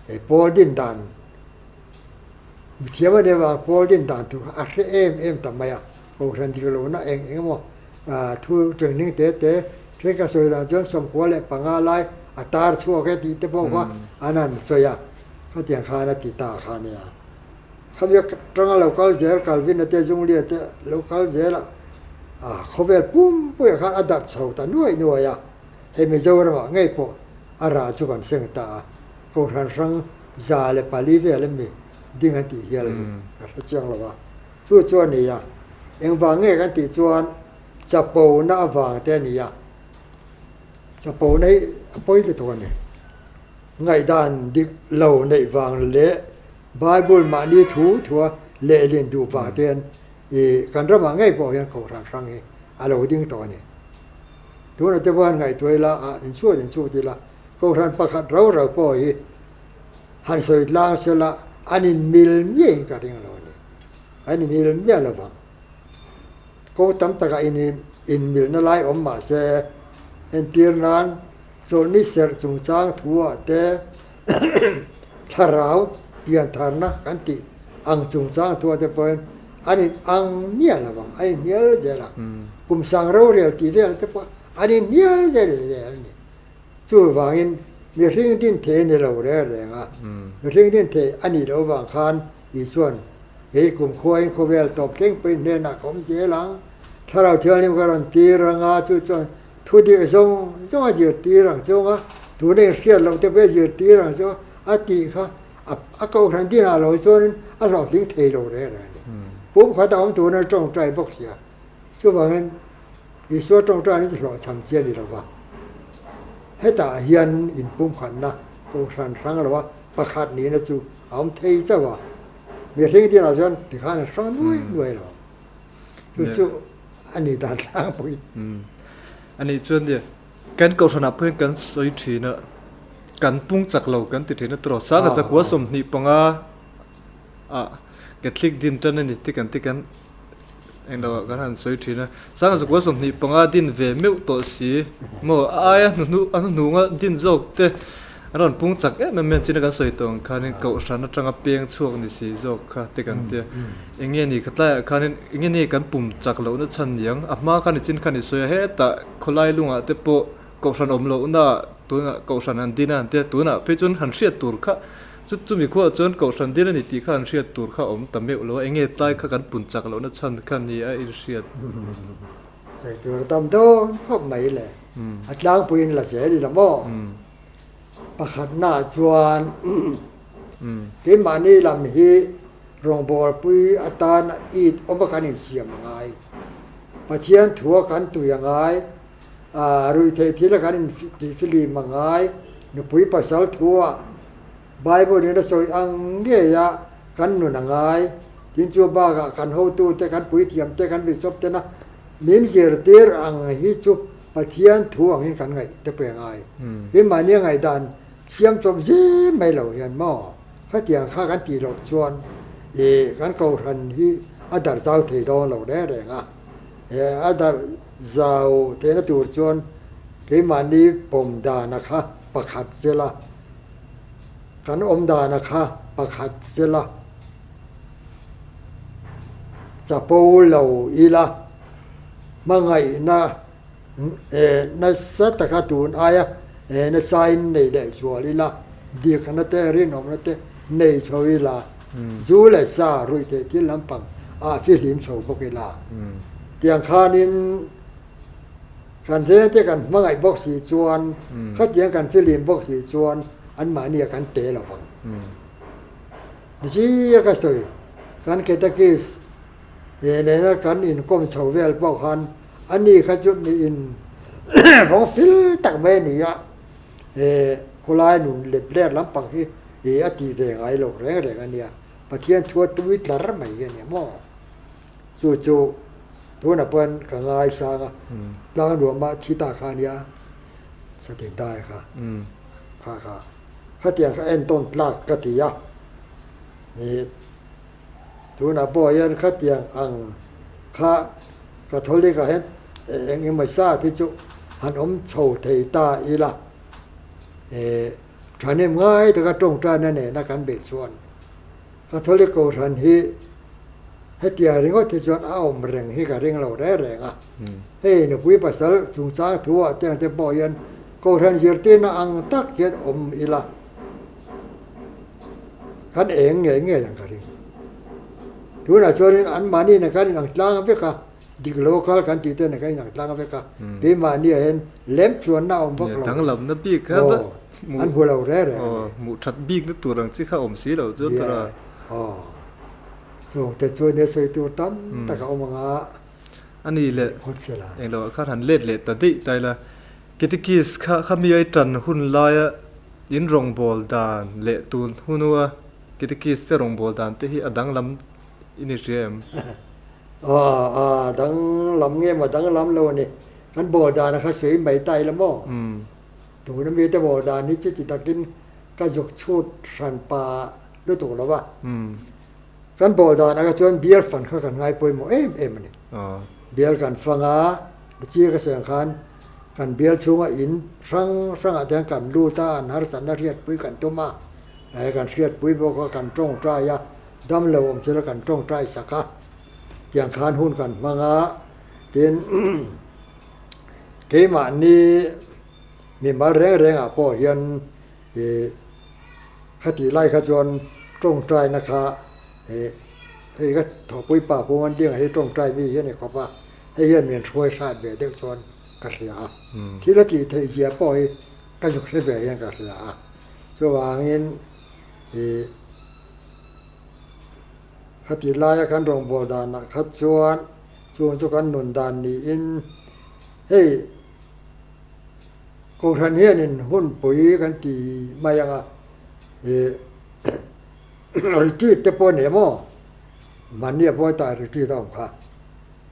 he Paul din dan mithiam a nih avang Paul din dan tur kha a hre em em ta mai a. Kohhran dik lohna eng eng emaw thu training te te then ka sawi dan chuan 95 lai a tar chhuak e tih te pawh kha an han sawi a, khatiang khan a ti ta kha nia. Khami atanga lo kal zel Calvin-a te Zwingli-a te lo kal zel a, khawvel pumpuiah khan a darh chho ta nuai nuai a, hei Mizoramah ngei pawh a rah chu kan seng ta a, Kohhran hrang 104 vel emi ding an tih hial hi ka hre chiang lo a. Chu chu a ni a, engvang nge kan tih chuan chapona avang te a ni a, chapona hi a pawi lutuk a ni. Ngaihdan dik lo neih vang leh Bible mahni thu thua lehlin duh vang te hian ih kan ramah ngei pawh hian kohhran hrang hi a lo ding tawh a ni. Tunah te pawh hian ngaihtuah ila ah inchhuat inchhut ila kohhran pakhat rau rau pawh hi han sawi tlang sela an inmil miahin ka ring lo a ni. An inmil miah lo vang. Kawng tam takah inmilna lai awm mah se, entir nan chawlhni serh chungchang thuah te thlarau piantharna kan tih ang chungchang thuah te pawhin an in ang miah lo vang, an inhnial zel ang. Kum sang rorel tih vel te pawh an inhnial zel zel a ni. Chuvangin mihring din thei a ni lo reng reng a, mihring din thei a nih loh avang khan Isua'n, Kei kumkhuain khawvel tawp thleng pawhin hnenah ka awm zel ang, Thlarau Thianghlim ka rawn tir ang a, chu chuan thu dik zawng zawng a zirtir ang chung a, tuna inhriat loh te pawh a zirtir ang chu a tih kha a kohhran dinah lo chuanin a hlawhtling thei lo reng reng a ni. Pumkhat a awm tuna tawngtai bawk sia. Chuvangin Isua tawngtai chu hlawhchham chi a ni lo va, hetah hian inpumkhatna kohhran hrang lo a pakhat nihna chu a awm thei chauh a, mihring dinah chuan tikhan a hrang nuai nuai lo. Chu chu a ni dan tlangpui. A nih chuan nia, kan kohhranah pawh hian kan sawi thin a, kan pung chak lo kan ti thin a tiraw, sangha zakua 25 ah Catholic din tan a ni ti kan ti kan englo ah kan han sawi thin a, Sangha zakua 25 din ve meuh tawh si maw a aia hnuhnu a hnuhnunga din zawk te an rawn pung chak em em mai ang chin a kan sawi tawh ang khanin kohhran atanga peng chhuak ni si zawk kha te kan tia eng nge ni khatlaiah khanin eng nge ni kan pum chak lohna chhan niang a hma khan i chin khan i sawi a hetah khawlai lungah te pawh kohhran awm lohna tunah kohhran an din a an tia tunah phei chuan han hriat tur kha Chu chumi khuaah chuan Kohhran dil a ni tih kha an hriat tur kha a awm ta meuh lo a, enge tlai kha kan pun chak lohna chhan kha ni a inhriat. Sawi tur a tam dawn khawp mai le, a tlangpuiin la zel ila maw? Pakhatnaah chuan keimahni lam hi rawngbawlpui atana it awma kan insiam a ngai, Pathian thua kan tui a ngai, Ruihtheih thil a kan intihfilim a ngai. Nupui pasal thuah Bible in a sawi ang ngei a kan nun a ngai. Tin chu bakah kan hotute, kan puithiam te, kan bishop tena min zirtir ang hi chu Pathian thu angin kan ngaih te pawh a ngai. Tin mahni a ngaihdan siam chawp zim mai lo hian maw khatiang kha kan tih loh chuan ih kan kohhran hi a darh zau thei dawn lo reng reng a. He a darh zau tehna tur chuan keimahni pawm dana kha pakhat zela, kan awm dana kha pakhat zela chapo lo ila, hmangaihna nasa taka tun aia nasain nei leh zual ila, dikna te rinawmna te nei chho ila, Zu leh sa ruih theih thil lampang ah fihlim chho bawk ila. Tiang khanin kan veng te kan hmangaih bawk si chuan khatiang kan fihlim bawk si chuan anmahni ah kan te lo vang. Zia ka sawi kan Catechist nena kan inkawm chho vel pawh khan ani kha chu mi in vawng fil tak mai a ni a. He khawlai nun lep ler lampang hi i a tih ve ngai lo reng reng a nia, Pathian thu a tui tlar mai hi a nia maw? Chu chu Tunah pawhin ka ngaisang a, tlang ruamah thi ta kha a nia, satin dai kha, kha kha khatiang kha entawn tlak ka ti a, ni tunah pawh hian khatiang ang kha Catholic ah hian eng emaw zat hi chu han awm chho thei ta ila, thahnem ngai taka tawngtaina nena kan beih chuan Catholic Kohhran hi hetiang ringawt hi chuan a awm reng hi ka ring lo reng reng a. Hei nupui pasal chungchang thu ah te ang te pawh hian Kohhran zirtirna ang tak hian awm ila kan eng ngei ngei ang ka ring. Tunah chuanin anmahni nen kan inang tlang vek a, dik lo kal kan tih te nen kan inang tlang vek a, keimahni ah hian lem chuanna a awm vak lo. Danglamna bik kha an hmu lo reng reng a ni. Hmuh that bikna tur ang chi kha awm si lo chu tura. Aw, chungte chu nia sawi tur tam tak a awm ang a. A ni leh englo ah khan han let leh ta daih ta ila, Ketikis kha khami ai tan hun laia in rawngbâwl dan leh tun hunua Ketikis te rawngbâwl dan te hi a danglam i ni hria em? Aw, a danglam nge maw danglam lo a ni. Kan bâwl dan a kha sawi mai ta ila maw? Tuna mite bâwl dan hi chuti takin ka zuk chhut hran pa lutuk lo va. Kan bâwl dan ah kha chuan bial fan kha kan ngai pawimawh em em a ni. Bial kan fang a, chi ka sawi ang khan kan bial chhunga in hrang hrangah te hian kan lut a, an harsatna hriatpui kan tum a, kan hriatpui bawk a, kan tawngtai a, damlo awm thil a kan tawngtai sak a, tiang khan hun kan hmang a, tin keimahni mimal reng rengah pawh hian Ih, khatih lai kha chuan tawngtaina kha ih hei ka thawhpui pa Pu Mandinga hi tawngtai mi hi a ni khawp a, hei hian min hruai hrat ve deuh chuan ka hria a, thil a tih theih zia pawh hi ka zuk hre ve hian ka hria a, chuvangin ih khatih laia kan rawngbâwl danah kha chuan chung chu kan nun dan niin hei. Kohhran hianin hunpui kan ti mai ang a, ih retreat te pawh a ni em aw? Mahni a pawi ta retreat a awm kha.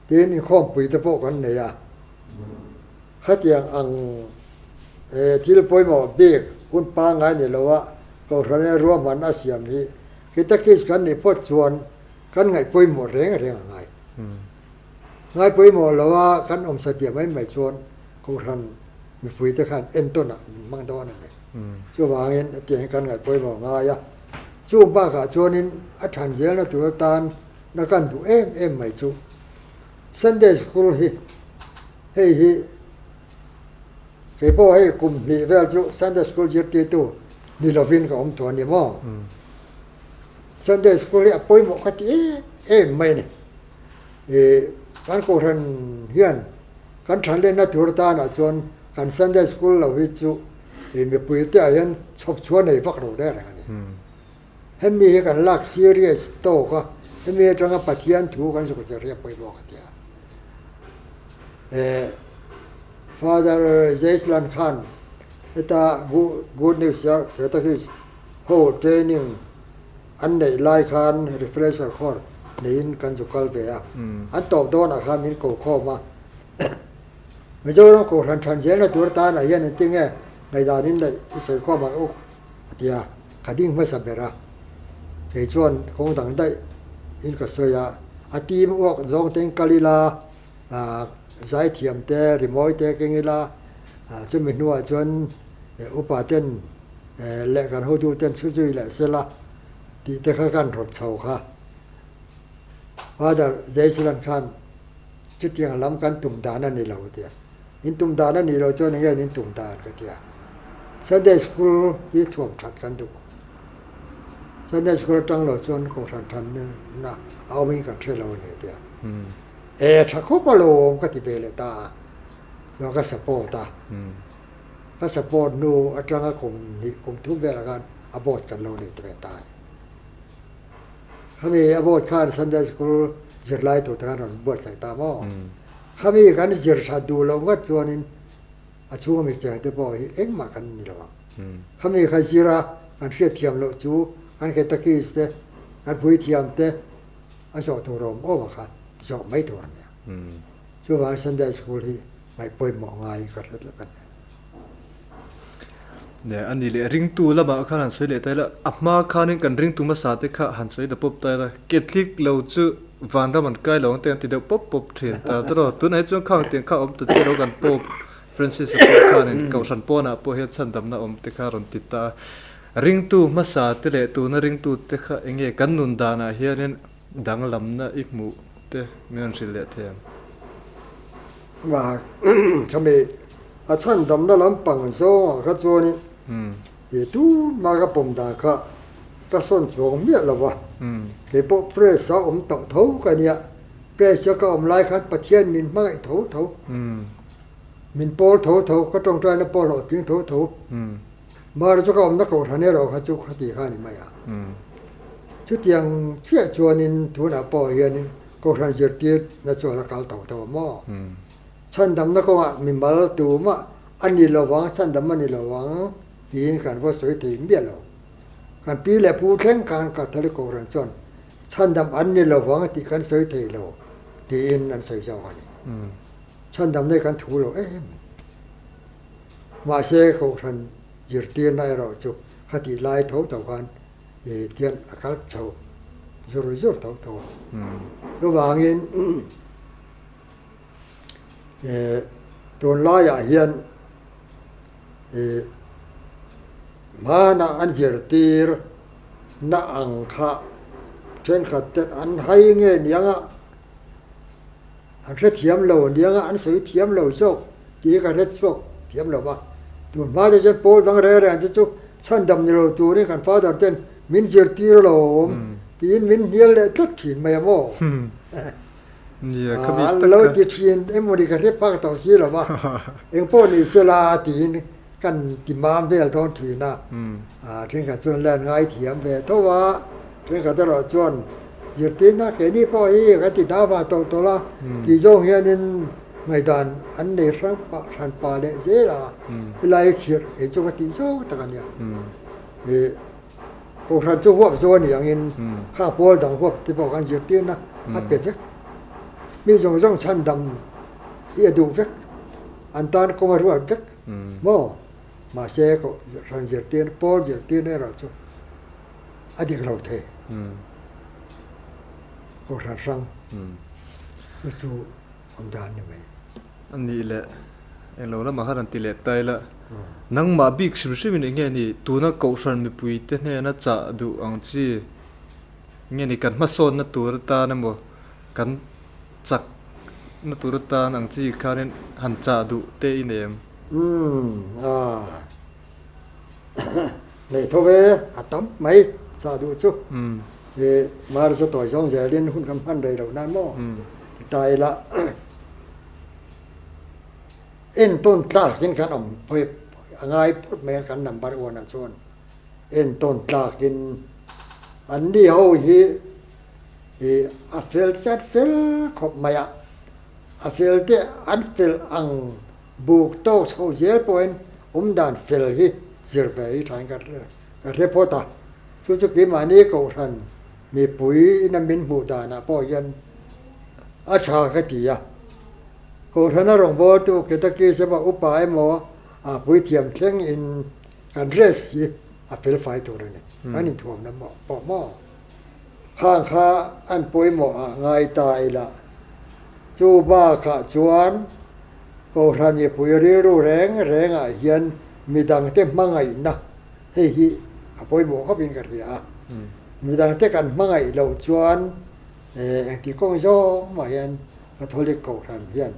Tin inkhawmpui te pawh kan nei a, khatiang ang thil pawimawh bik hun pangngai ni lo a Kohhran hian ruahman a siam hi Kitakis kan nih phawt chuan kan ngaih pawimawh reng reng a ngai. Ngai pawimawh lo a kan awm satliah mai mai chuan Kohhran mipuite khan entawnah min hmang dawn a ni. Chuvangin hetiang hi kan ngaih pawimawh ngai a. Chung bakah chuanin a than zelna tur atan na kan duh em em mai chu Sunday School hi hei hi kei pawh hei kum hnih vel chu Sunday School zirtirtu ni lovin ka awm tawh a ni maw? Sunday School hi a pawimawh ka ti em em mai a ni. Ih kan Kohhran hian Kan thanlenna tur tanah chuan kan Sunday School lo hi chu mipui te ah hian chhawp chhuah nei vak lo reng reng a ni. Hemi hi kan lak serious tawk a, hemi atanga Pathian thu kan zuk zir hi a pawimawh ka ti a. Father Jaislan khan heta Good News Catechist ho training an neih lai khan refresher course neiin kan zu kal ve a, an tawp dawnah khan min ko khawm a. Mizoram Kohhran than zelna tur tanah hian engtin nge ngaihdanin neih i sawi khawm ang uk a ti a, ka ding hmasa ber a. Kei chuan kawng dang daih in ka sawi a, a team uak zawng ten kal ila, zaithiam te, rimawi te keng ila, chumi hnuah chuan upa ten leh kan hotu ten chhu zui leh sela tih te kha kan rawt chho kha. Father Jaislan khan chutiang lam kan tum dan a ni lo tia. In tum dan a nih loh chuan enge in tum dan ka tia. Sunday School hi thuam that kan duh. Sunday School atang lo chuan Kohhran thanna a awmin kan hre lo a ni tia. E tha khawp a lo awm ka ti ve leh ta a. Chuan ka support a. Ka support hnu atanga kum hnih kum thum velah khan a board kan lo nei ta ve ta a ni. Khami a board khan Sunday School zirlai tur te khan rawn buatsaih ta maw? Khami kan zir that duh loh ngat chuanin a chhunga mi cheng te pawh hi engmah kan ni lo ang. Khami kha zira kan hriatthiam loh chu kan catechist te, kan puithiam te a zawh tur awm awm a kha zawh mai tur a nia. Chuvang Sunday School hi ngaih pawimawh ngai ka hre tlat a ni. Ne, a ni leh ringtu lamah khan han sawi leh ta ila, a hma khanin kan ringtu hmasa te kha han sawi ta pawp ta ila, Catholic lo chu vanram an kai lo ang te an ti deuh pawp pawp thin ta tawh. Tunah hi chuan khang tiang kha a awm ta chiah lo kan Pope Francis-a pawh khanin Kohhran pawnah pawh hian chhandamna awm te kha a rawn ti ta a. Ringtu hmasa te leh tuna ringtu te kha eng nge kan nun danah hianin danglamna i hmuh te min rawn hrilh leh thei ang? Mah khami a chhandamna lampang zawngah kha chuanin i tunhma ka pawm dan kha ka sawn chuang miah lo va, kei pawh press a awm tawh tho ka nia, press a ka awm lai khan Pathian min hmangaih tho tho, min pawl tho tho, ka tawngtaina pawh hlawhtling tho tho. Mara chu ka awmna kohhran erawh kha chu khati kha a ni mai a. Chutiang chiah chuanin tunah pawh hianin kohhran zirtirna chu a la kal tho tho a maw? Chhandamna kawngah mimal tumah a ni lovang, chhandam a ni lovang tiin kan va sawi thei miah lo. Kan pi leh pu thleng khan Catholic kohhran chuan chhandam an ni lovang tih kan sawi thei lo tiin an sawi zawk a ni. Chhandamna hi kan thu lo em. Mahse, Kohhran zirtirna erawh chu khatih lai tho tho khan tian a kal chho zur zur tho tho a. Chuvangin tunlaiah hian hmana an zirtir na ang kha thenkhat ten an hai nge niang a, An hrethiam lo aniang a, an sawi thiam lo zawk tih ka hre chhuak thiam lo va. Tun hma te chuan Paul dang reng reng te chu chhandam ni lo turin kan father ten min zirtir alawm tiin min hnial leh tlat thin mai a maw? An lo ti thin emawni ka hre phak tawh si lo va, engpawh ni sela tiin kan ti mam vel dawn thin a. Thenkhat chuan lan ngaithiam ve tho a, thenkhat erawh chuan zirtirna keini pawh hi kan ti dah vah tawlh tawlh a tih zawng hianin ngaihdan an nei hrang pah hran pah leh zel a, helai khirh kei chu ka tih zawng tak a nia. Ih Kohhran chu huap zawh a nih angin kha pawl dang huap te pawh kan zirtirna a pe vek. Mi zawng zawng chhandam hi a duh vek, an tan kawng a ruat vek maw? Mahse, kohhran zirtirna, pawl zirtirna erawh chu a dik lo thei. Kohhran hrang chu chu awm dan ni mai. A nih leh englo lamah khan an ti leh ta ila, nangmah bik hrim hrimin eng nge ni tuna kohhran mipuite hnena chah duh ang chi nge ni kan hmasawnna tur atan emaw kan chak na tur atan ang chi khanin han chah duh te i nei em? Umm ah nei tho ve a tam mai chah duh chu i mar chu tawi zawng zelin hun kan hman rei loh nan maw ti ta ila entawn tlakin kan awm pawh a ngai phawt mai a kan number one ah chuan entawn tlakin an ni ho hi i a fel chat fel khawp mai a a fel te an fel ang Buk tawk chhoh zel pawhin awmdan fel hi zir ve hi thain ka hre phawt a, chu chu keimahni kohhran mipui ina min hmuh danah pawh hian a tha ka ti a. Kohhrana rawngbawltu Ketaki Sema upa emaw a puithiam thleng in kan dress hi a fel fai tur a ni, kan inthuamna pawh maw? Khang kha an pawimawh ah ngai ta ila. Chu bakah chuan Kohhran mipui rilru reng rengah hian midangte hmangaihna hei hi a pawimawh khawpin ka hria a. Midangte kan hmangaih loh chuan engti kawng zawng mah hian Catholic Kohhran hian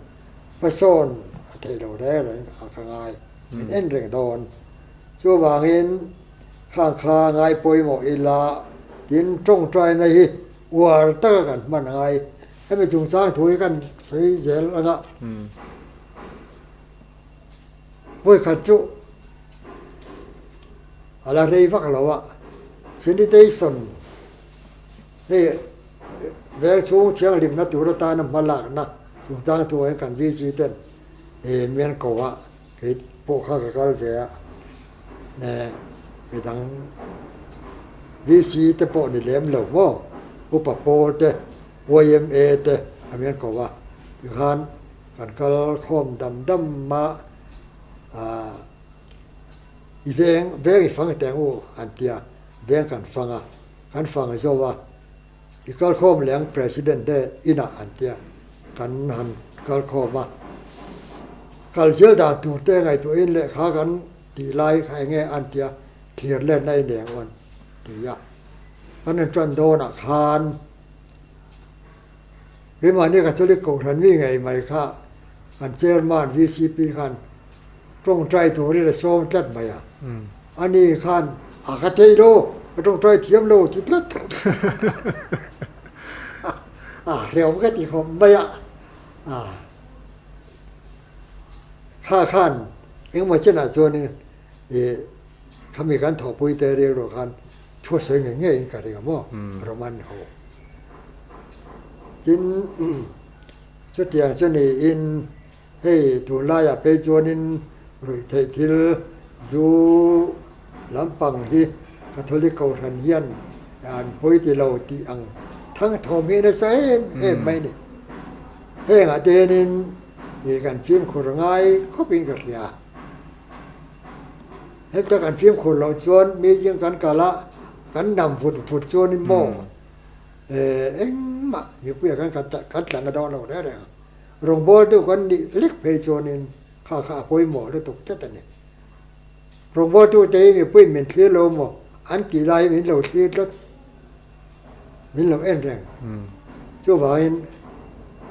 hmasawn a theih loh reng reng a ka ngai min en reng dawn. Chuvangin khang kha ngai pawimawh ila tin tawngtaina hi uar taka kan hman a ngai. Hemi chungchang thu hi kan sawi zel ang a, vawikhat chu a la rei vak lo a, sanitation hei veng chhung thianghlimna tur atana hma lakna chungchang thu ah hian kan VC ten mian ko a, kei pawh kha ka kal ve a, midang VC te pawh ni lem lo maw, upa pawl te. YMA te a mian ko a. Tikhan kan kal khawm dam dam a, i veng veng i fang teh ang u an ti a, veng kan fang a, kan fang zo a, i kal khawm leh ang President te inah an ti a, kan han kal khawm a. Kal zel dan tur te ngaihtuahin lehkha kan tih lai kha eng nge an ti a, thlir lenna i nei ang u an ti a. Kan rawn tan dawnah khan keimahni Catholic Kohhran mi ngei mai kha kan Chairman VCP khan tawngtai turin a sawm tlat mai a. Ani khan a ka thei lo, ka tawngtai thiam lo ti tlat a hrehawm ka ti khawp mai a. Kha khan engemaw chenah chuanin ih khami kan thawhpui te rilru khan thu a sawi ngei ngeiin ka ring a maw Roman ho. Tin chutiang chu niin hei tunlaiah phei chuanin ruihtheih thil zu lampang hi Catholic Kohhran hian an pawi ti lo tih ang thangthawm hi nasa em em mai a ni. Hengah te hianin ih kan fimkhur ngai khawpin ka hria. Heta kan fimkhur loh chuan mi zing kan kal a, kan nam vut vut chuanin maw engmah mipuia kan kan tlanna dawn lo reng reng a. Rawngbawltu kan nih lek phei chuanin kha kha a pawimawh lutuk tlat a ni. Rawngbawltu te hi mipuiin min thlir lo maw an tih laiin min lo thlir tlat, min lo en reng. Chuvangin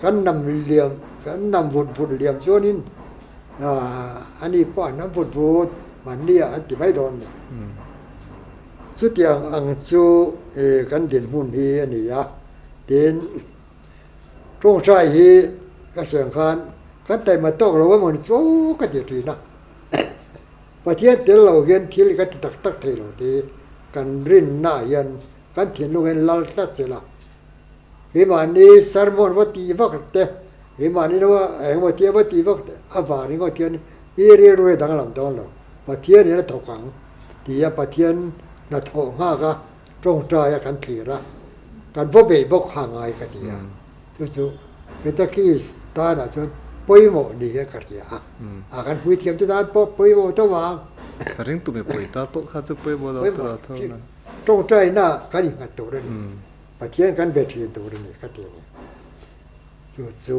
kan nam liam, kan nam vut vut liam chuanin ani pawh an nam vut vut mahni ah an ti mai dawn a ni. Chutiang ang chu kan dinhmun hi a ni a, tin tawngtai hi ka sawi ang khan kan taima tawk lo emaw ni chu ka ti thin a. Pathian tel lo hian thil ka ti tak tak thei lo tih kan rinna ah hian kan thinlung hian lal tlat zel a. Keimahni sermon va tih vak te, keimahni lo engemaw tia va tih vak te avang ringawt hian mi rilru hi a danglam dawn lo. Pathian in a thawk ang tia Pathian hnathawh nghak a tawngtai a kan thlir a, kan va bei bawk kha ngai ka ti a. Chu chu Catechist tanah chuan pawimawh ni hian ka hria a, a kan puithiam te tan pawh pawimawh tho vang. Ka ringtu mipui ta pawh kha chu pawimawh lo tur a tho na. Tawngtaina kan innghat tur a ni, Pathian kan be thin tur a ni ka ti a ni. Chu chu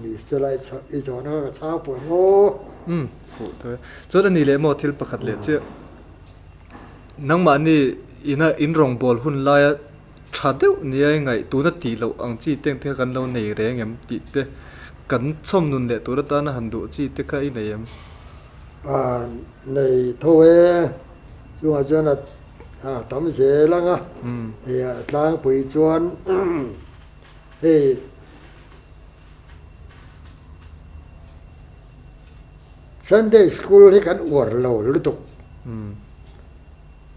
ni sela i zawhna kha ka chhang fuh ang aw. Umm fuh tho e. Chuan a ni leh maw thil pakhat leh chiah. Nangmahni ina in rawngbâwl hun laia ṭha deuh nia i ngaih tuna tih loh ang chi te engte kha kan lo nei reng em tih te, kan chhawm nun leh tur atana han duh chi te kha i nei em? A nei tho e, chungah chuan a tam zel ang a, a tlangpui chuan hei Sunday school hi kan uar lo lutuk.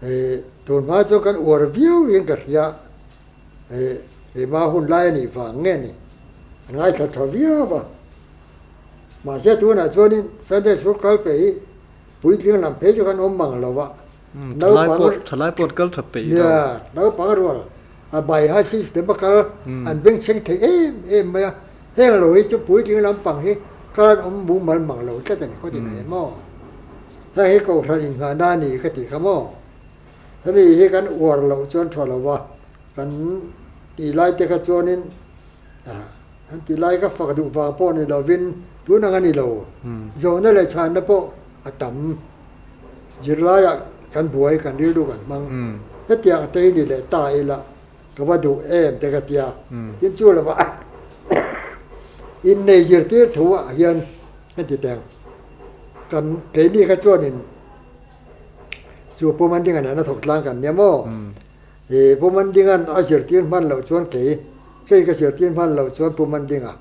Hei tun hma chuan kan uar viau in ka hria, hei keimah hun lai a nih vang nge ni, an ngaithla tha viau a. Mahse tunah chuanin Sunday school kal peih hi puitling lam phei chu kan awm mang lo a. Naupang thalai pawh an kal tha peih lo. Nia, naupang rual a bai high system a kal an bengchheng thei em em mai a, heng lo hi chu puitling lampang hi kal an awm mumal mang lo tlat a ni khaw ti nei maw? Heng hi kohhran inngahna a ni ka ti kha maw? Hemi hi kan uar loh chuan tha lo va, kan tih lai te kha chuanin kan tih lai ka fak duh vang pawh ni lovin tun ang a ni lo. Zawhna leh chhanna pawh a tam. Zirlaiah kan buai, kan rilru kan hmang. Hetiang te hi ni leh ta ila ka va duh em te ka tia. Tin chu lovah innei zirtir thu ah hian heti teng kan keini kha chuanin chu Pu Mandinga nena thawk tlang kan nia maw? Ih Pu Mandinga'n a zirtir hman loh chuan kei kei ka zirtir hman loh chuan Pu Mandinga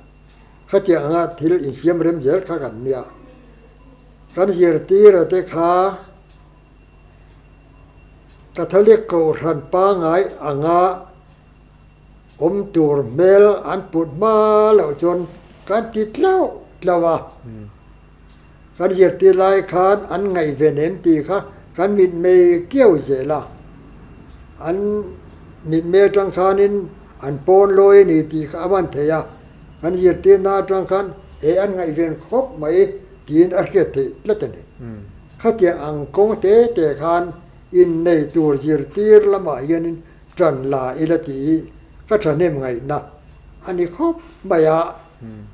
khatiang anga thil insiam rem zel kha kan nia. Kan zirtira te kha Catholic Kohhran pangngai anga awm tur hmel an put hma loh chuan kan ti tlauh tlauh a. Kan zirtir lai khan an ngaihven em tih kha kan mitmei kiau zel a. An mitmei atang khanin an pawn lawi a ni tih kha a man thei a. Kan zirtirna atang khan he an ngaihven khawp mai tiin a hriat theih tlat a ni. Khatiang ang kawng te te khan innei tur zirtir lamah hianin ṭan la ila tih hi ka ṭhahnem ngaihna a ni khawp mai a.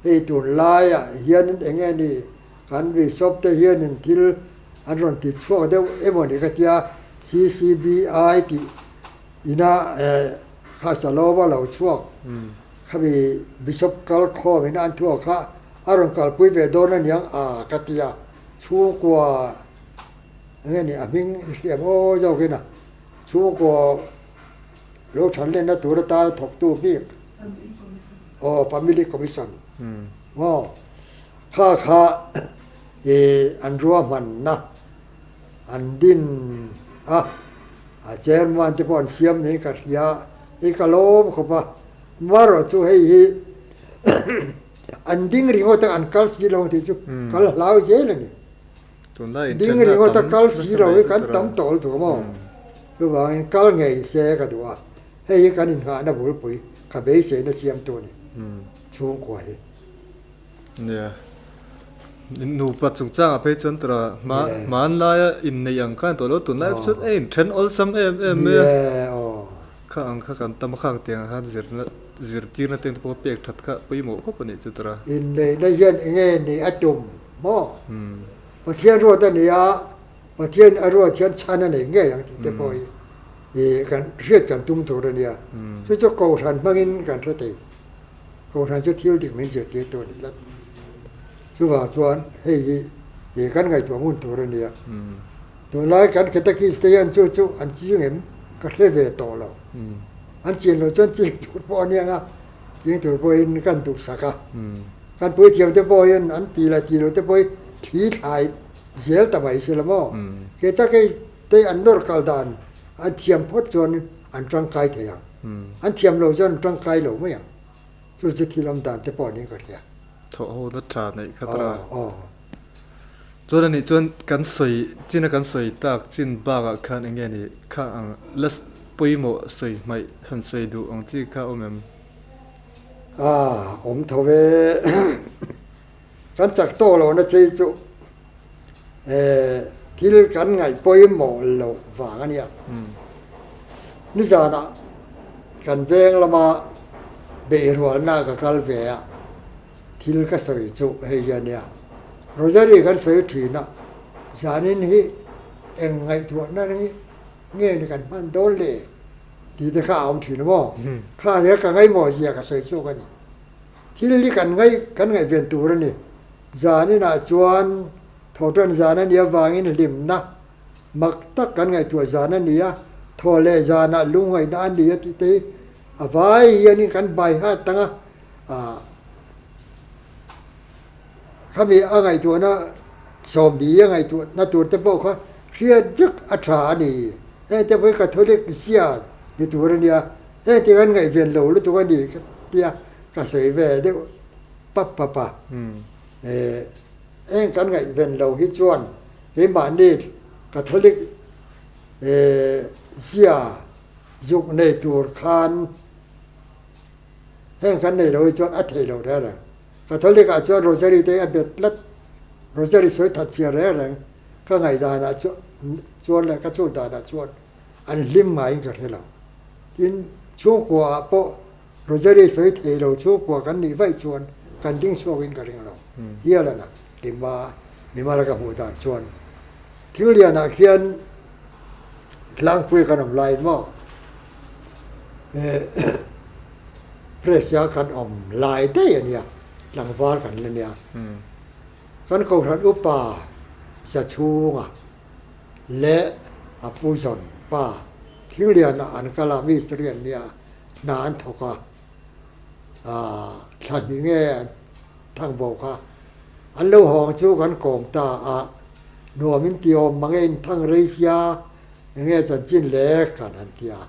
Hei tunlaiah hianin eng nge ni kan Bishop te hianin thil an rawn ti chhuak deuh emaw ni ka tia CCBI tih ina kha Saloma lo chhuak khami Bishop kal khawm ina an thuak kha a rawn kalpui ve dawn aniang a ka tia chhungkua eng nge ni a hming i hriam aw zawkin a chhungkua lo than lenna tur atana thawktu bik aw Family Commission maw kha kha i an ruahmanna an din a a chairman te pawh an siam niin ka hria i ka lawm khawp a marawh chu hei hi an ding ringawt a an kal si lo tih chu kal hlau zel a ni ding ringawt a kal si lo hi kan tam tawh lutuk a maw chuvangin kal ngei se ka duh a hei hi kan innghahna bulpui ka beiseina siamtu a ni chhungkua hi. Nia, nupa chungchangah phei chuan tura hma hmanlaia inneih ang khan tawh lo tunlai chuan a inthen awlsam em em mai a. Kha ang kha kan tam a khang tiang khan zirna zirtirna te pawh pek that kha pawimawh khawp a nih chu tura. Inneihna hian eng nge ni a tum maw? Pathian ruat a ni a, Pathian a ruat hian chhan a nei ngei ang tih te pawh hi ih kan hriat kan tum tur a nia. Chu chu Kohhran hmangin kan hre thei. Kohhran chu thil dik min zirtir tur a ni tlat. Chuvang chuan hei hi ih kan ngaihtuah ngun tur a nia. Tunlai kan catechist te hian chu chu an ching em ka hre ve tawh lo. An chin loh chuan ching tur pawh a nia nga, ching tur pawhin kan duhsak a. Kan puithiam te pawh hian an ti leh ti loh te pawh hi thli thlai zel ta mai se la maw. Catechist te an nawr kal dan an thiam phawt chuan an tangkai thei ang. An thiam lo chuan an tangkai lo mai ang. Chu chu thil awm dan te pawh niin ka hria. Thawh ho na tha neih kha tara. Chuan anih chuan kan sawi chin a kan sawi tak chin bakah khan eng nge ni kha ang la pawimawh sawi hmaih han sawi duh ang chi kha awm em? A awm tho e. Kan chak tawk lohna chei chu thil kan ngaih pawimawh loh vang a nia. Nizanah kan veng lama beihrualna ka kal ve a, thil ka sawi chu hei hi a nia. Rosary kan sawi thin a, zanin hi eng ngaihtuahna nge ni kan hman dawn le tih te kha a awm thin a maw? Kha nia ka ngaihmawh zia ka sawi chhuak a ni. Thil hi kan ngaih kan ngaihven tur a ni. Zan inah chuan thawhtan zan a nih avangin hlimna mak tak kan ngaihtuah zan a ni a, thaw leh zanah lungngaihna a ni a tih te hi a vai hianin kan bai nghat tang a, ah khami a ngaihtuahna sawmbi a ngaihtuahna tur te pawh kha hriat vek a tha a ni. Heng te pawh hi Catholic zia ni tur a nia. Heng te kan ngaihven lo lutuk a ni ka tia ka sawi ve deuh pap pap a. Heng kan ngaihven lo hi chuan keimahni Catholic zia zuk nei tur khan heng kan nei lo hi chuan a thei lo reng reng. Catholic ah chuan Rosary te hi a bet tlat, Rosary sawi that chhia reng reng ka ngaihdanah chuan leh ka chhut danah chuan an hlim ngaiin ka hre lo. Tin, chhungkua ah pawh Rosary sawi thei lo chhungkua kan nih vaih chuan kan ding chhuakin ka ring lo. Hial a na, Lima mimala ka hmuh dan chuan thil lianah khian tlangpui kan awm lai maw? Press a kan awm lai daih a nia, tlangval kan la nia. Kan Kohhran upa Zachhunga leh a pu zawn pa Thingliana an kal a, mistiri an nia, hna an thawk a, thla hnih nge an thang bo kha. An lo hawng chu kan kawm ta a, nuam in ti awm mange in thang rei sia, enge chanchin le kan han ti a,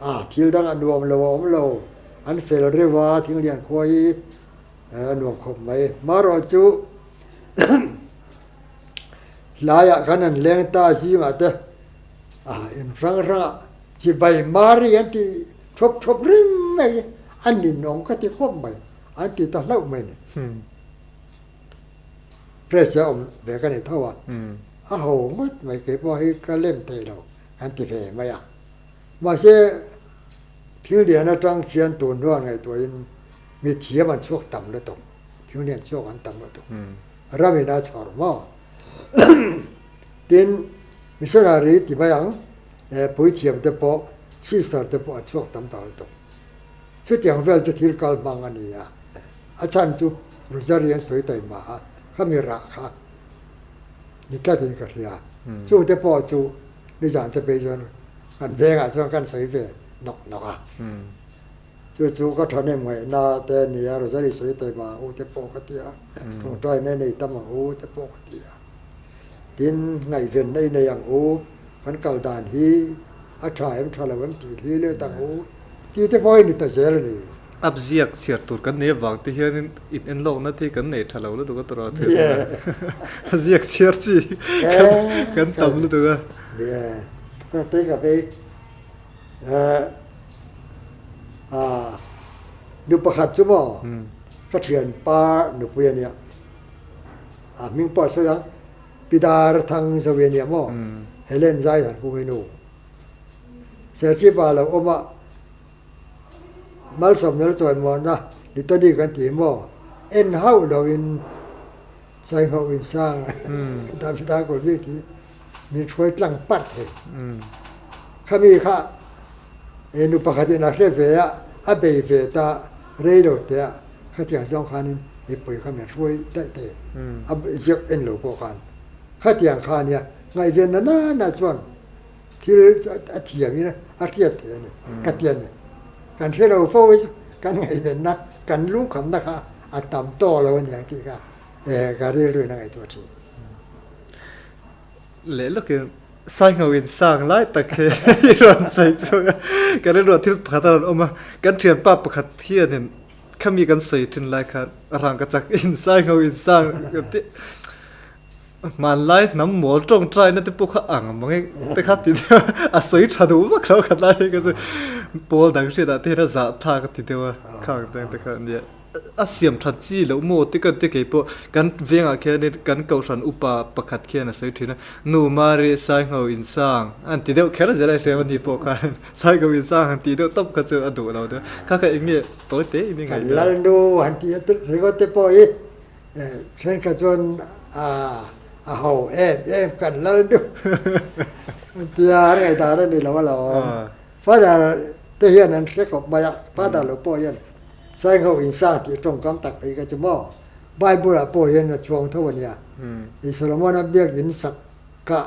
a thil dang a nuam lo a awm lo, an fel reuh a Thinglian khua hi a nuam khawp mai. Marawh chu Tlaiah kan han leng ta zingah te a in hrang hrangah chibai mari an ti thawp thawp reng mai a ninawm ka ti khawp mai. an ti ta hlauh mai ni. Press a awm ve ka ni tho a, a ho ngawt mai kei pawh hi ka lem thei lo kan ti ve mai a. Mahse thil lian atang khian tun hnuah ngaihtuahin mi thiam an chhuak tam lutuk, thil lian chhuak an tam lutuk. Ramin a chhawr maw? Tin, missionary ti mai ang, puithiam te pawh, sister te pawh an chhuak tam ta lutuk. Chutiang vel chu thil kal hmang a ni a, a chhan chu Rosary an sawi taih mah a, khami rah kha ni tlatin ka hria. Chungte pawh chu nizan te phei chuan kan vengah chuan kan sawi ve nawk nawk a. Chu chu ka thahnem ngaihna te a ni a, Rosary sawi taih mah ang u te pawh ka ti a, tawngtaina i nei tam ang u te pawh ka ti a. Tin, ngaihvenna i nei ang u, kan kal dan hi a tha em tha lo em tih hli let ang u tih te pawh hi ni ta zel a ni. Ap ziak chhiar tur kan nei avang te hianin in enlawkna te hi kan nei tha lo lutuk a tawrh a thil a ziak chhiar chi kan tam lutuk a. Ka tei ka vei nu pakhat chu maw ka thianpa nupui a nia. A hming pawh a sawi ang, Pi Dar Thang Zawi a nia maw? Helen Zai Han Kung i nu. Serchhipa lo awm a, Malsawmna la chawimuahna Litani kan ti maw? En hauh loin Saingho insang Davida Kulbik hi min hruai tlang parh thei. Khami kha nu pakhatin a hre ve a, a bei ve ta rei lo teh a, khatiang zawng khanin mipui kha min hruai daih thei. A ziak en lo pawh khan khatiang kha ania ngaihven na nana chuan thil a thiamin a hriat thei a ni ka ti a ni. Kan hre lo fo hi chu kan ngaihvenna kan lungkhamna kha a tam tawk lo a ni ang tih kha ka rilruin a ngaihtuah thin. Leh lawkin Saingho in sang lai tak hi i rawn sawi chhuak a, ka rilruah thil pakhat a rawn awm a, kan thianpa pakhat hianin khami kan sawi thin lai khan rangka chak in Saingho in sang tih hmanlai hnam mawl tawngtaina te pawh kha ang mang e te kha ti deuh a, a sawi tha duh vak lo khat lai hi ka chu pawl dang hriatah te hian a zah thlak a ti deuh a, khang te kha a nia. A siam that chi loh maw ti kan ti kei pawh kan vengah khianin kan kohhran upa pakhat khian a sawi thin a, Nu Mari Saingho insang an ti deuh kher zel a hriam a ni pawh khan Saingho insang han tih deuh tawp kha chu a duh lo deuh kha kha eng nge tawi te in i ngaih Kan Lalnu han tih a ringawt te pawh hi thenkhat chuan a ho em em kan Lalnu an tia an ngaihdan a ni lo alawm. Father te hian an hre khawp mai a, Father lo pawh hian Saingho insang tih tawngkam tak phei kha chu maw Bible ah pawh hian a chuang tho a nia. I Solomon-a biakin sak kha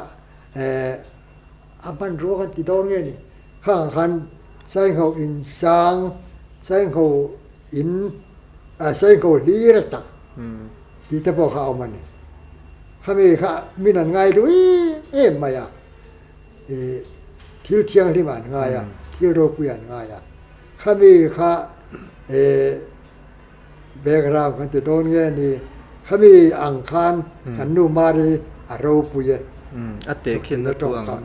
a hmanrua kan ti dawn nge ni? Khangah khan Saingho insang, Saingho in, Saingho hlir a sak tih te pawh kha a awm a ni. Khami kha min an ngai duh em em mai a. I thil thianghlim an ngai a, thil ropui an ngai a. Khami kha i background kan ti dawn nge ni, khami ang khan kan nu Mari a ropui e. A tehkhinna tawngkam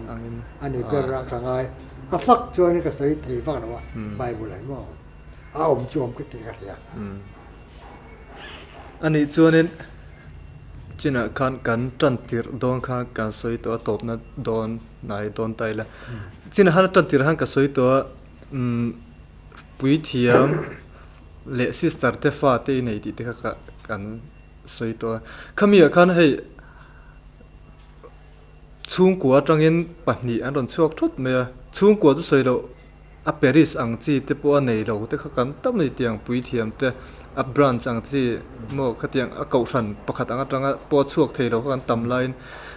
a ni ber a ka ngai. A fak chuan ka sawi thei vak lo a, Bible ah maw a awm chu awm ka ti ka hria. Anih chuanin chinah khan kan tan tirh dawn khan kan sawi tawh a, tawpna dawn hnai dawn ta ila. Chinah khan a tan tirh khan ka sawi tawh a, puithiam leh sister te fa te i nei tih te kha kan sawi tawh a. Khami ah khan hei chhungkua atangin pahnih an rawn chhuak thut mai a, chhungkua chu sawi loh A parish ang chi te pawh a nei lo te kha kan tam a ni tiang puithiam te a branch ang chi maw khatiang a kohhran pakhat ang atanga pawh a chhuak thei lo kha kan tam laiin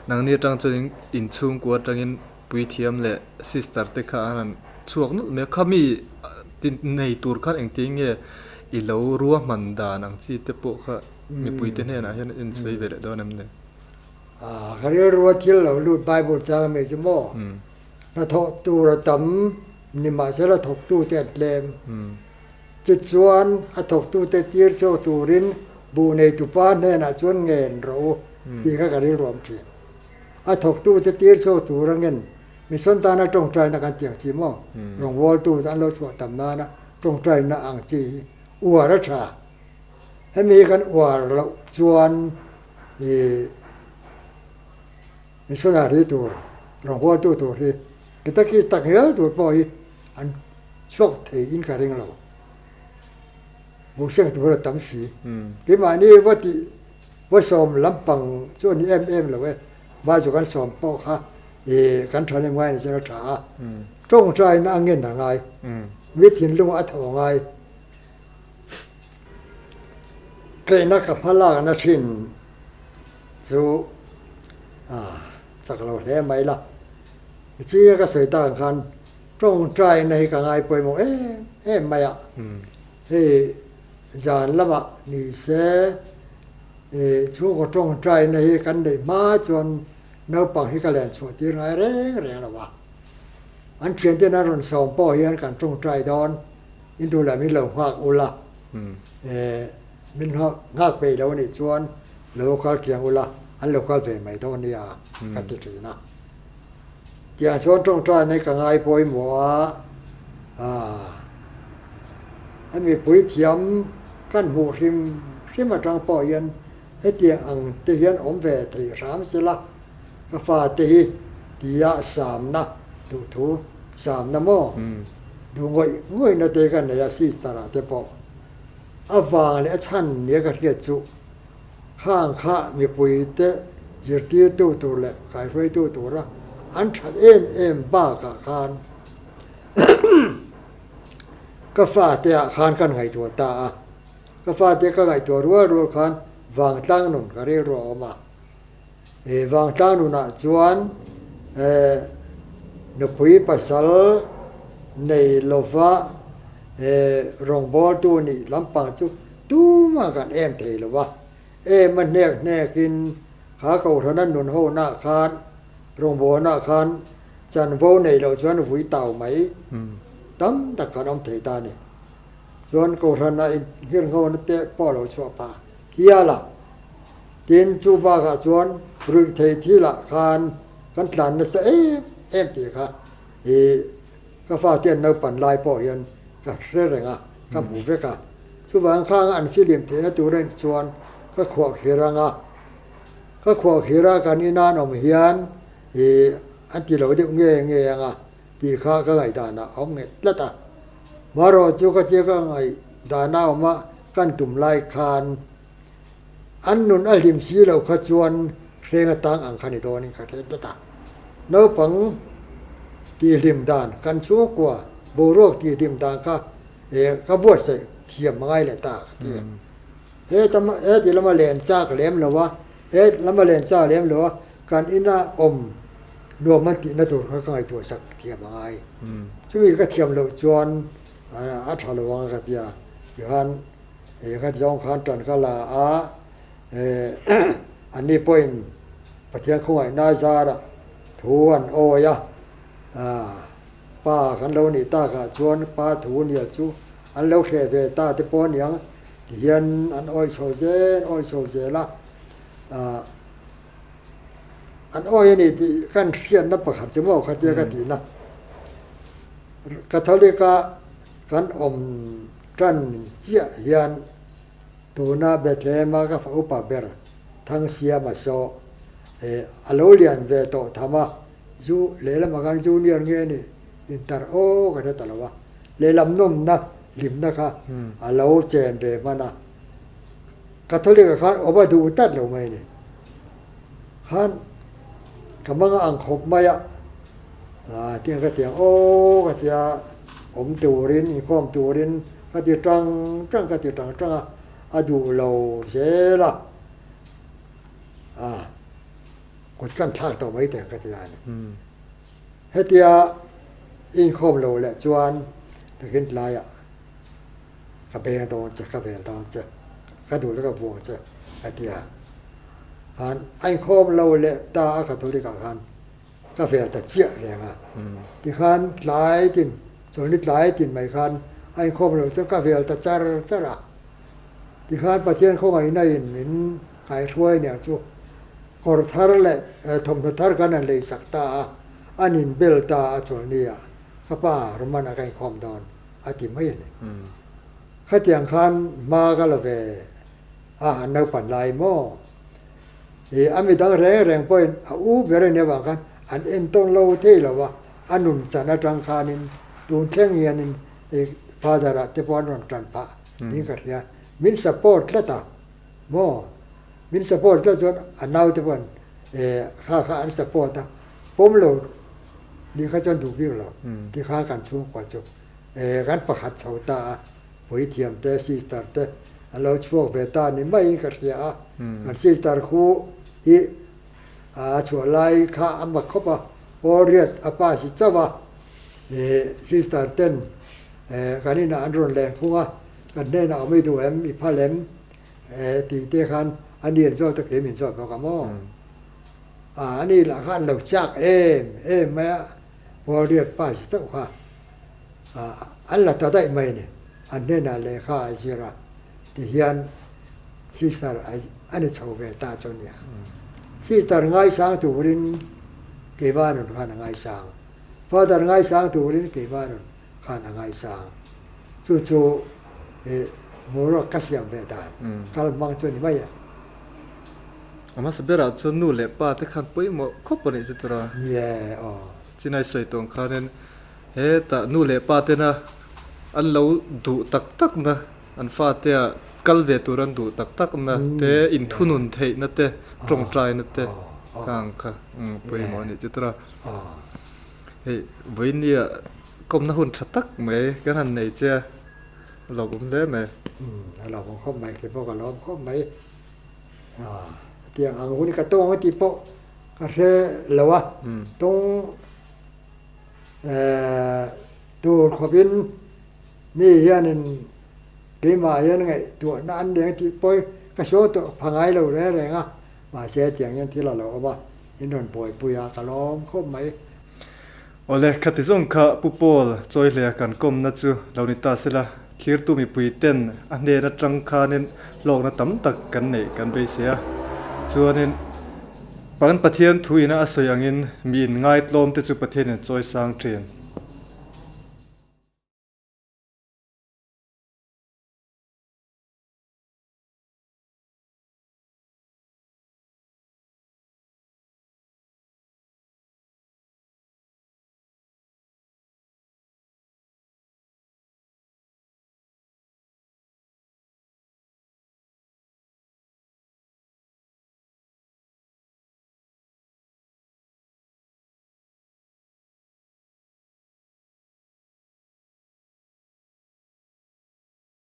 nangni atang chuan inchhungkua atangin puithiam leh sister te kha an han chhuak nawlh mai a khami nei tur khan engtin nge i lo ruahman dan ang chi te pawh kha mipui te hnenah hian in sawi ve leh dawn em ni? Ka rilrua thil lo lut Bible chang a mi chu maw? Hnathawh tur a tam, nimahsela thawktute an tlem. Tichuan, a thawktute tir chhuak turin buh neitupa hnenah chuan ngen rawh u tih kha ka rilruam thin. A thawktute tir chhuak tur angin mission tana tawngtaina kan tih ang chi maw? Rawngbawltu an lo chhuah tam nana tawngtaina ang chi hi uar a tha. Hemi kan uar loh chuan ih missionary tur, rawngbawltu tur hi Kentucky tak hial tur pawh hi an chhuak thei in ka ring lo. Buhseng tur a tam si. Keimahni va tih va sawm lampang chu a ni em em lo e. Hma chu kan sawm pawh kha ih kan tha nem ngai ni chuan a tha a. Tawngtaina a ngen a ngai. Mi thinlung a thaw a ngai. Keina ka hma lakna thin chu chak lo hle mai la. Nichina ka sawi tak ang khan tawngtaina hi ka ngai pawimawh em em mai a. Hei zan lamah ni se chhungkaw tawngtaina hi kan neih hma chuan naupang hi ka len chhuah tir ngai reng reng lo a. An thianten an rawn sawm pawh hian kan tawngtai dawn. In duh leh min lo nghak ula, min nghak peih lo anih chuan lo kal kiang ula, an lo kal ve mai dawn nia ka ti thin a. Tiang chuan tawngtai nei ka ngai pawimawh a, a mipui thiam kan hmuh hrim hrim atang pawh hian hetiang ang te hian awm ve thei hram sela, ka fate hi tia samna duhthu samna maw duh ngawih ngawihna te ka nei a sister ah te pawh a vang leh a chhan nia ka hriat chu khang kha mipui te zirtirtu tur leh kaihruaitu tura an that em em bakah khan ka fate ah khan kan ngaihtuah ta a ka fate ka ngaihtuah rual rual khan vangtlang nun ka rilru a awm a. He vangtlang nunah chuan nupui pasal nei lova rawngbawltu nih lampang chu tumah kan em thei lo va. Em a hnek hnekin kha Kohhrana nun honah khan rawngbawlnah khan chanvo nei loh chuan vui tau mai tam tak kan awm thei ta a ni. Chuan Kohhrana inhirnghona te pawh lo chhuah pah hial a. Tin, chu bakah chuan ruih thei thilah khan kan tlan nasa em em tih kha i ka fate an naupan lai pawh hian ka hre reng a, ka hmu vek a. Chuvang khang an filim theihna tur en chuan ka khuah khir ang a, ka khuah khir a kan ina an awm hian i an ti lo deuh nge nge ang a tih kha ka ngaihdan ah a awm nghet tlat a. Marawh chu ka tia ka ngaihdan a awm a kan tum lai khan An nun a hlim si lo kha chuan hreng atang ang kha ni dawnin ka hre tlat a. Naupang tihhlim dan, kan chhungkua boruak tihhlim dan kha ka buatsaih thiam a ngai leh ta ka ti a. He tam he ti lama len chak lem lo a, he lama len chak lem lo a, kan ina awm nuam an tihna tur kha ka ngaihtuah sak thiam a ngai. Chumi ka thiam loh chuan a tha lo ang ka ti a, tikhan He khat zawng khan tan ka la a, anni pawhin Pathian khawngaihna zarah thu an awi a, pa kan lo nih takah chuan pa thu nia chu an lo hreh ve ta te pawh aniang tihian an awi chho zel awi chho zel a, an awi a ni tih kan hriatna pakhat chu maw khatia ka tihna Catholic-a kan awm Tan chiah hian tuna Bethlehem-a ka fa upa ber Thangsiama saw a lo lian ve tawh tham a, zu lehlamah khan junior nge ni intar aw ka hre ta lo a, lehlam nawmna hlimna kha a lo chen ve hman a, Catholic-a khan awm a duh tlat lo mai a ni. Khan ka hmang ang khawp mai a, tiang ka tiang aw ka tia awm turin inkhawm turin ka ti tang tang ka ti tang tang a, a duh lo zel a, kut kan thlak tawh mai teh ka ti a ni. Hetia inkhawm lo leh chuan nakin tlaiah ka beng dawn che, ka vel dawn che, ka duh leh ka vuang che a ti a. Khan a inkhawm lo leh ta a Catholic ah khan ka vel ta chiah reng a. Tikhan tlai tin, chawlhni tlai tin mai khan a inkhawm lo chuan ka vel ta char char a. Tikhan Pathian khawngaihna in min ngaihruai nia chu kawr thar leh thawmhnaw thar khan an lei sak ta a, an inbel ta a chawlhni ah ka pa Roman a ka inkhawm dawn. a ti mai a ni. Khatiang khan hma ka la ve a an naupan lai maw? Ih a midang reng reng pawhin a u ber a nih avang khan an entawn lo thei lo a, a nun chan atang khanin tun thleng hianin ih father ah te pawh an rawn tan phah niin ka hria. Min support tlat a maw? Min support tlat chuan a naute pawh an eh kha kha an support a, pawm lo nih kha chuan duh bik lo tikhan kan chhungkua chu eh kan pakhat chho ta a. Puithiam te, sister te an lo chhuak ve ta ni maiin ka hria a, kan sister khu hi a chhuah lai kha a mak khawp a, Paul riat a pass i chauh a, sister ten kan inah an rawn leng khung a, kan hnenah awm i duh em, i phal em tih te khan a ni an zawt a, kei min zawt bawk a maw? A ni lah kha an lo chak em em mai a, Paul riat pass i chauh kha. An la ta daih mai a ni. An hnenah lehkha a zir a, tihian sister a ni chho ve ta chu a nia. Sister ngaisang turin keimah nun khan a ngaisang. Father ngaisang turin keimah nun khan a ngaisang. Chu chu boruak ka siam ve dan kal hmang chu a ni mai a. A hmasa berah chuan nu leh pa te khan pawimawh khawp a nih chu tura. Ni e aw. Chinai sawi tawng khanin Hetah nu leh pa tena an lo duh tak takna, an fatea kal ve tur an duh tak takna te, inthunun theihna te, tawngtaina te khang kha pawimawh a nih chu tura. Hei vawinia kawmna hun tha tak mai kan han nei che a, a lawmawm hle mai. A lawmawm khawp mai, kei pawh ka lawm khawp mai. Tiang ang hun hi ka tawng a tih pawh ka hre lo a, tawng Tur khawpin mi hianin keimah hian ngaihtuahna an leng tih pawi ka sawi tawh pha ngai lo reng reng a, mahse tiang hian thil a lo awm a, in rawn buaipui a, ka lawm khawp mai. Awle, khati zawng kha Pu Paul Chawihlea kan kawmna chu lo ni ta sela, thlirtu mipui ten a hnen atang khanin hlawkna tam tak kan neih kan beisei a, chuanin Kan Pathian thuina a sawi angin mi in ngaitlawm te chu Pathianin chawi sang thin.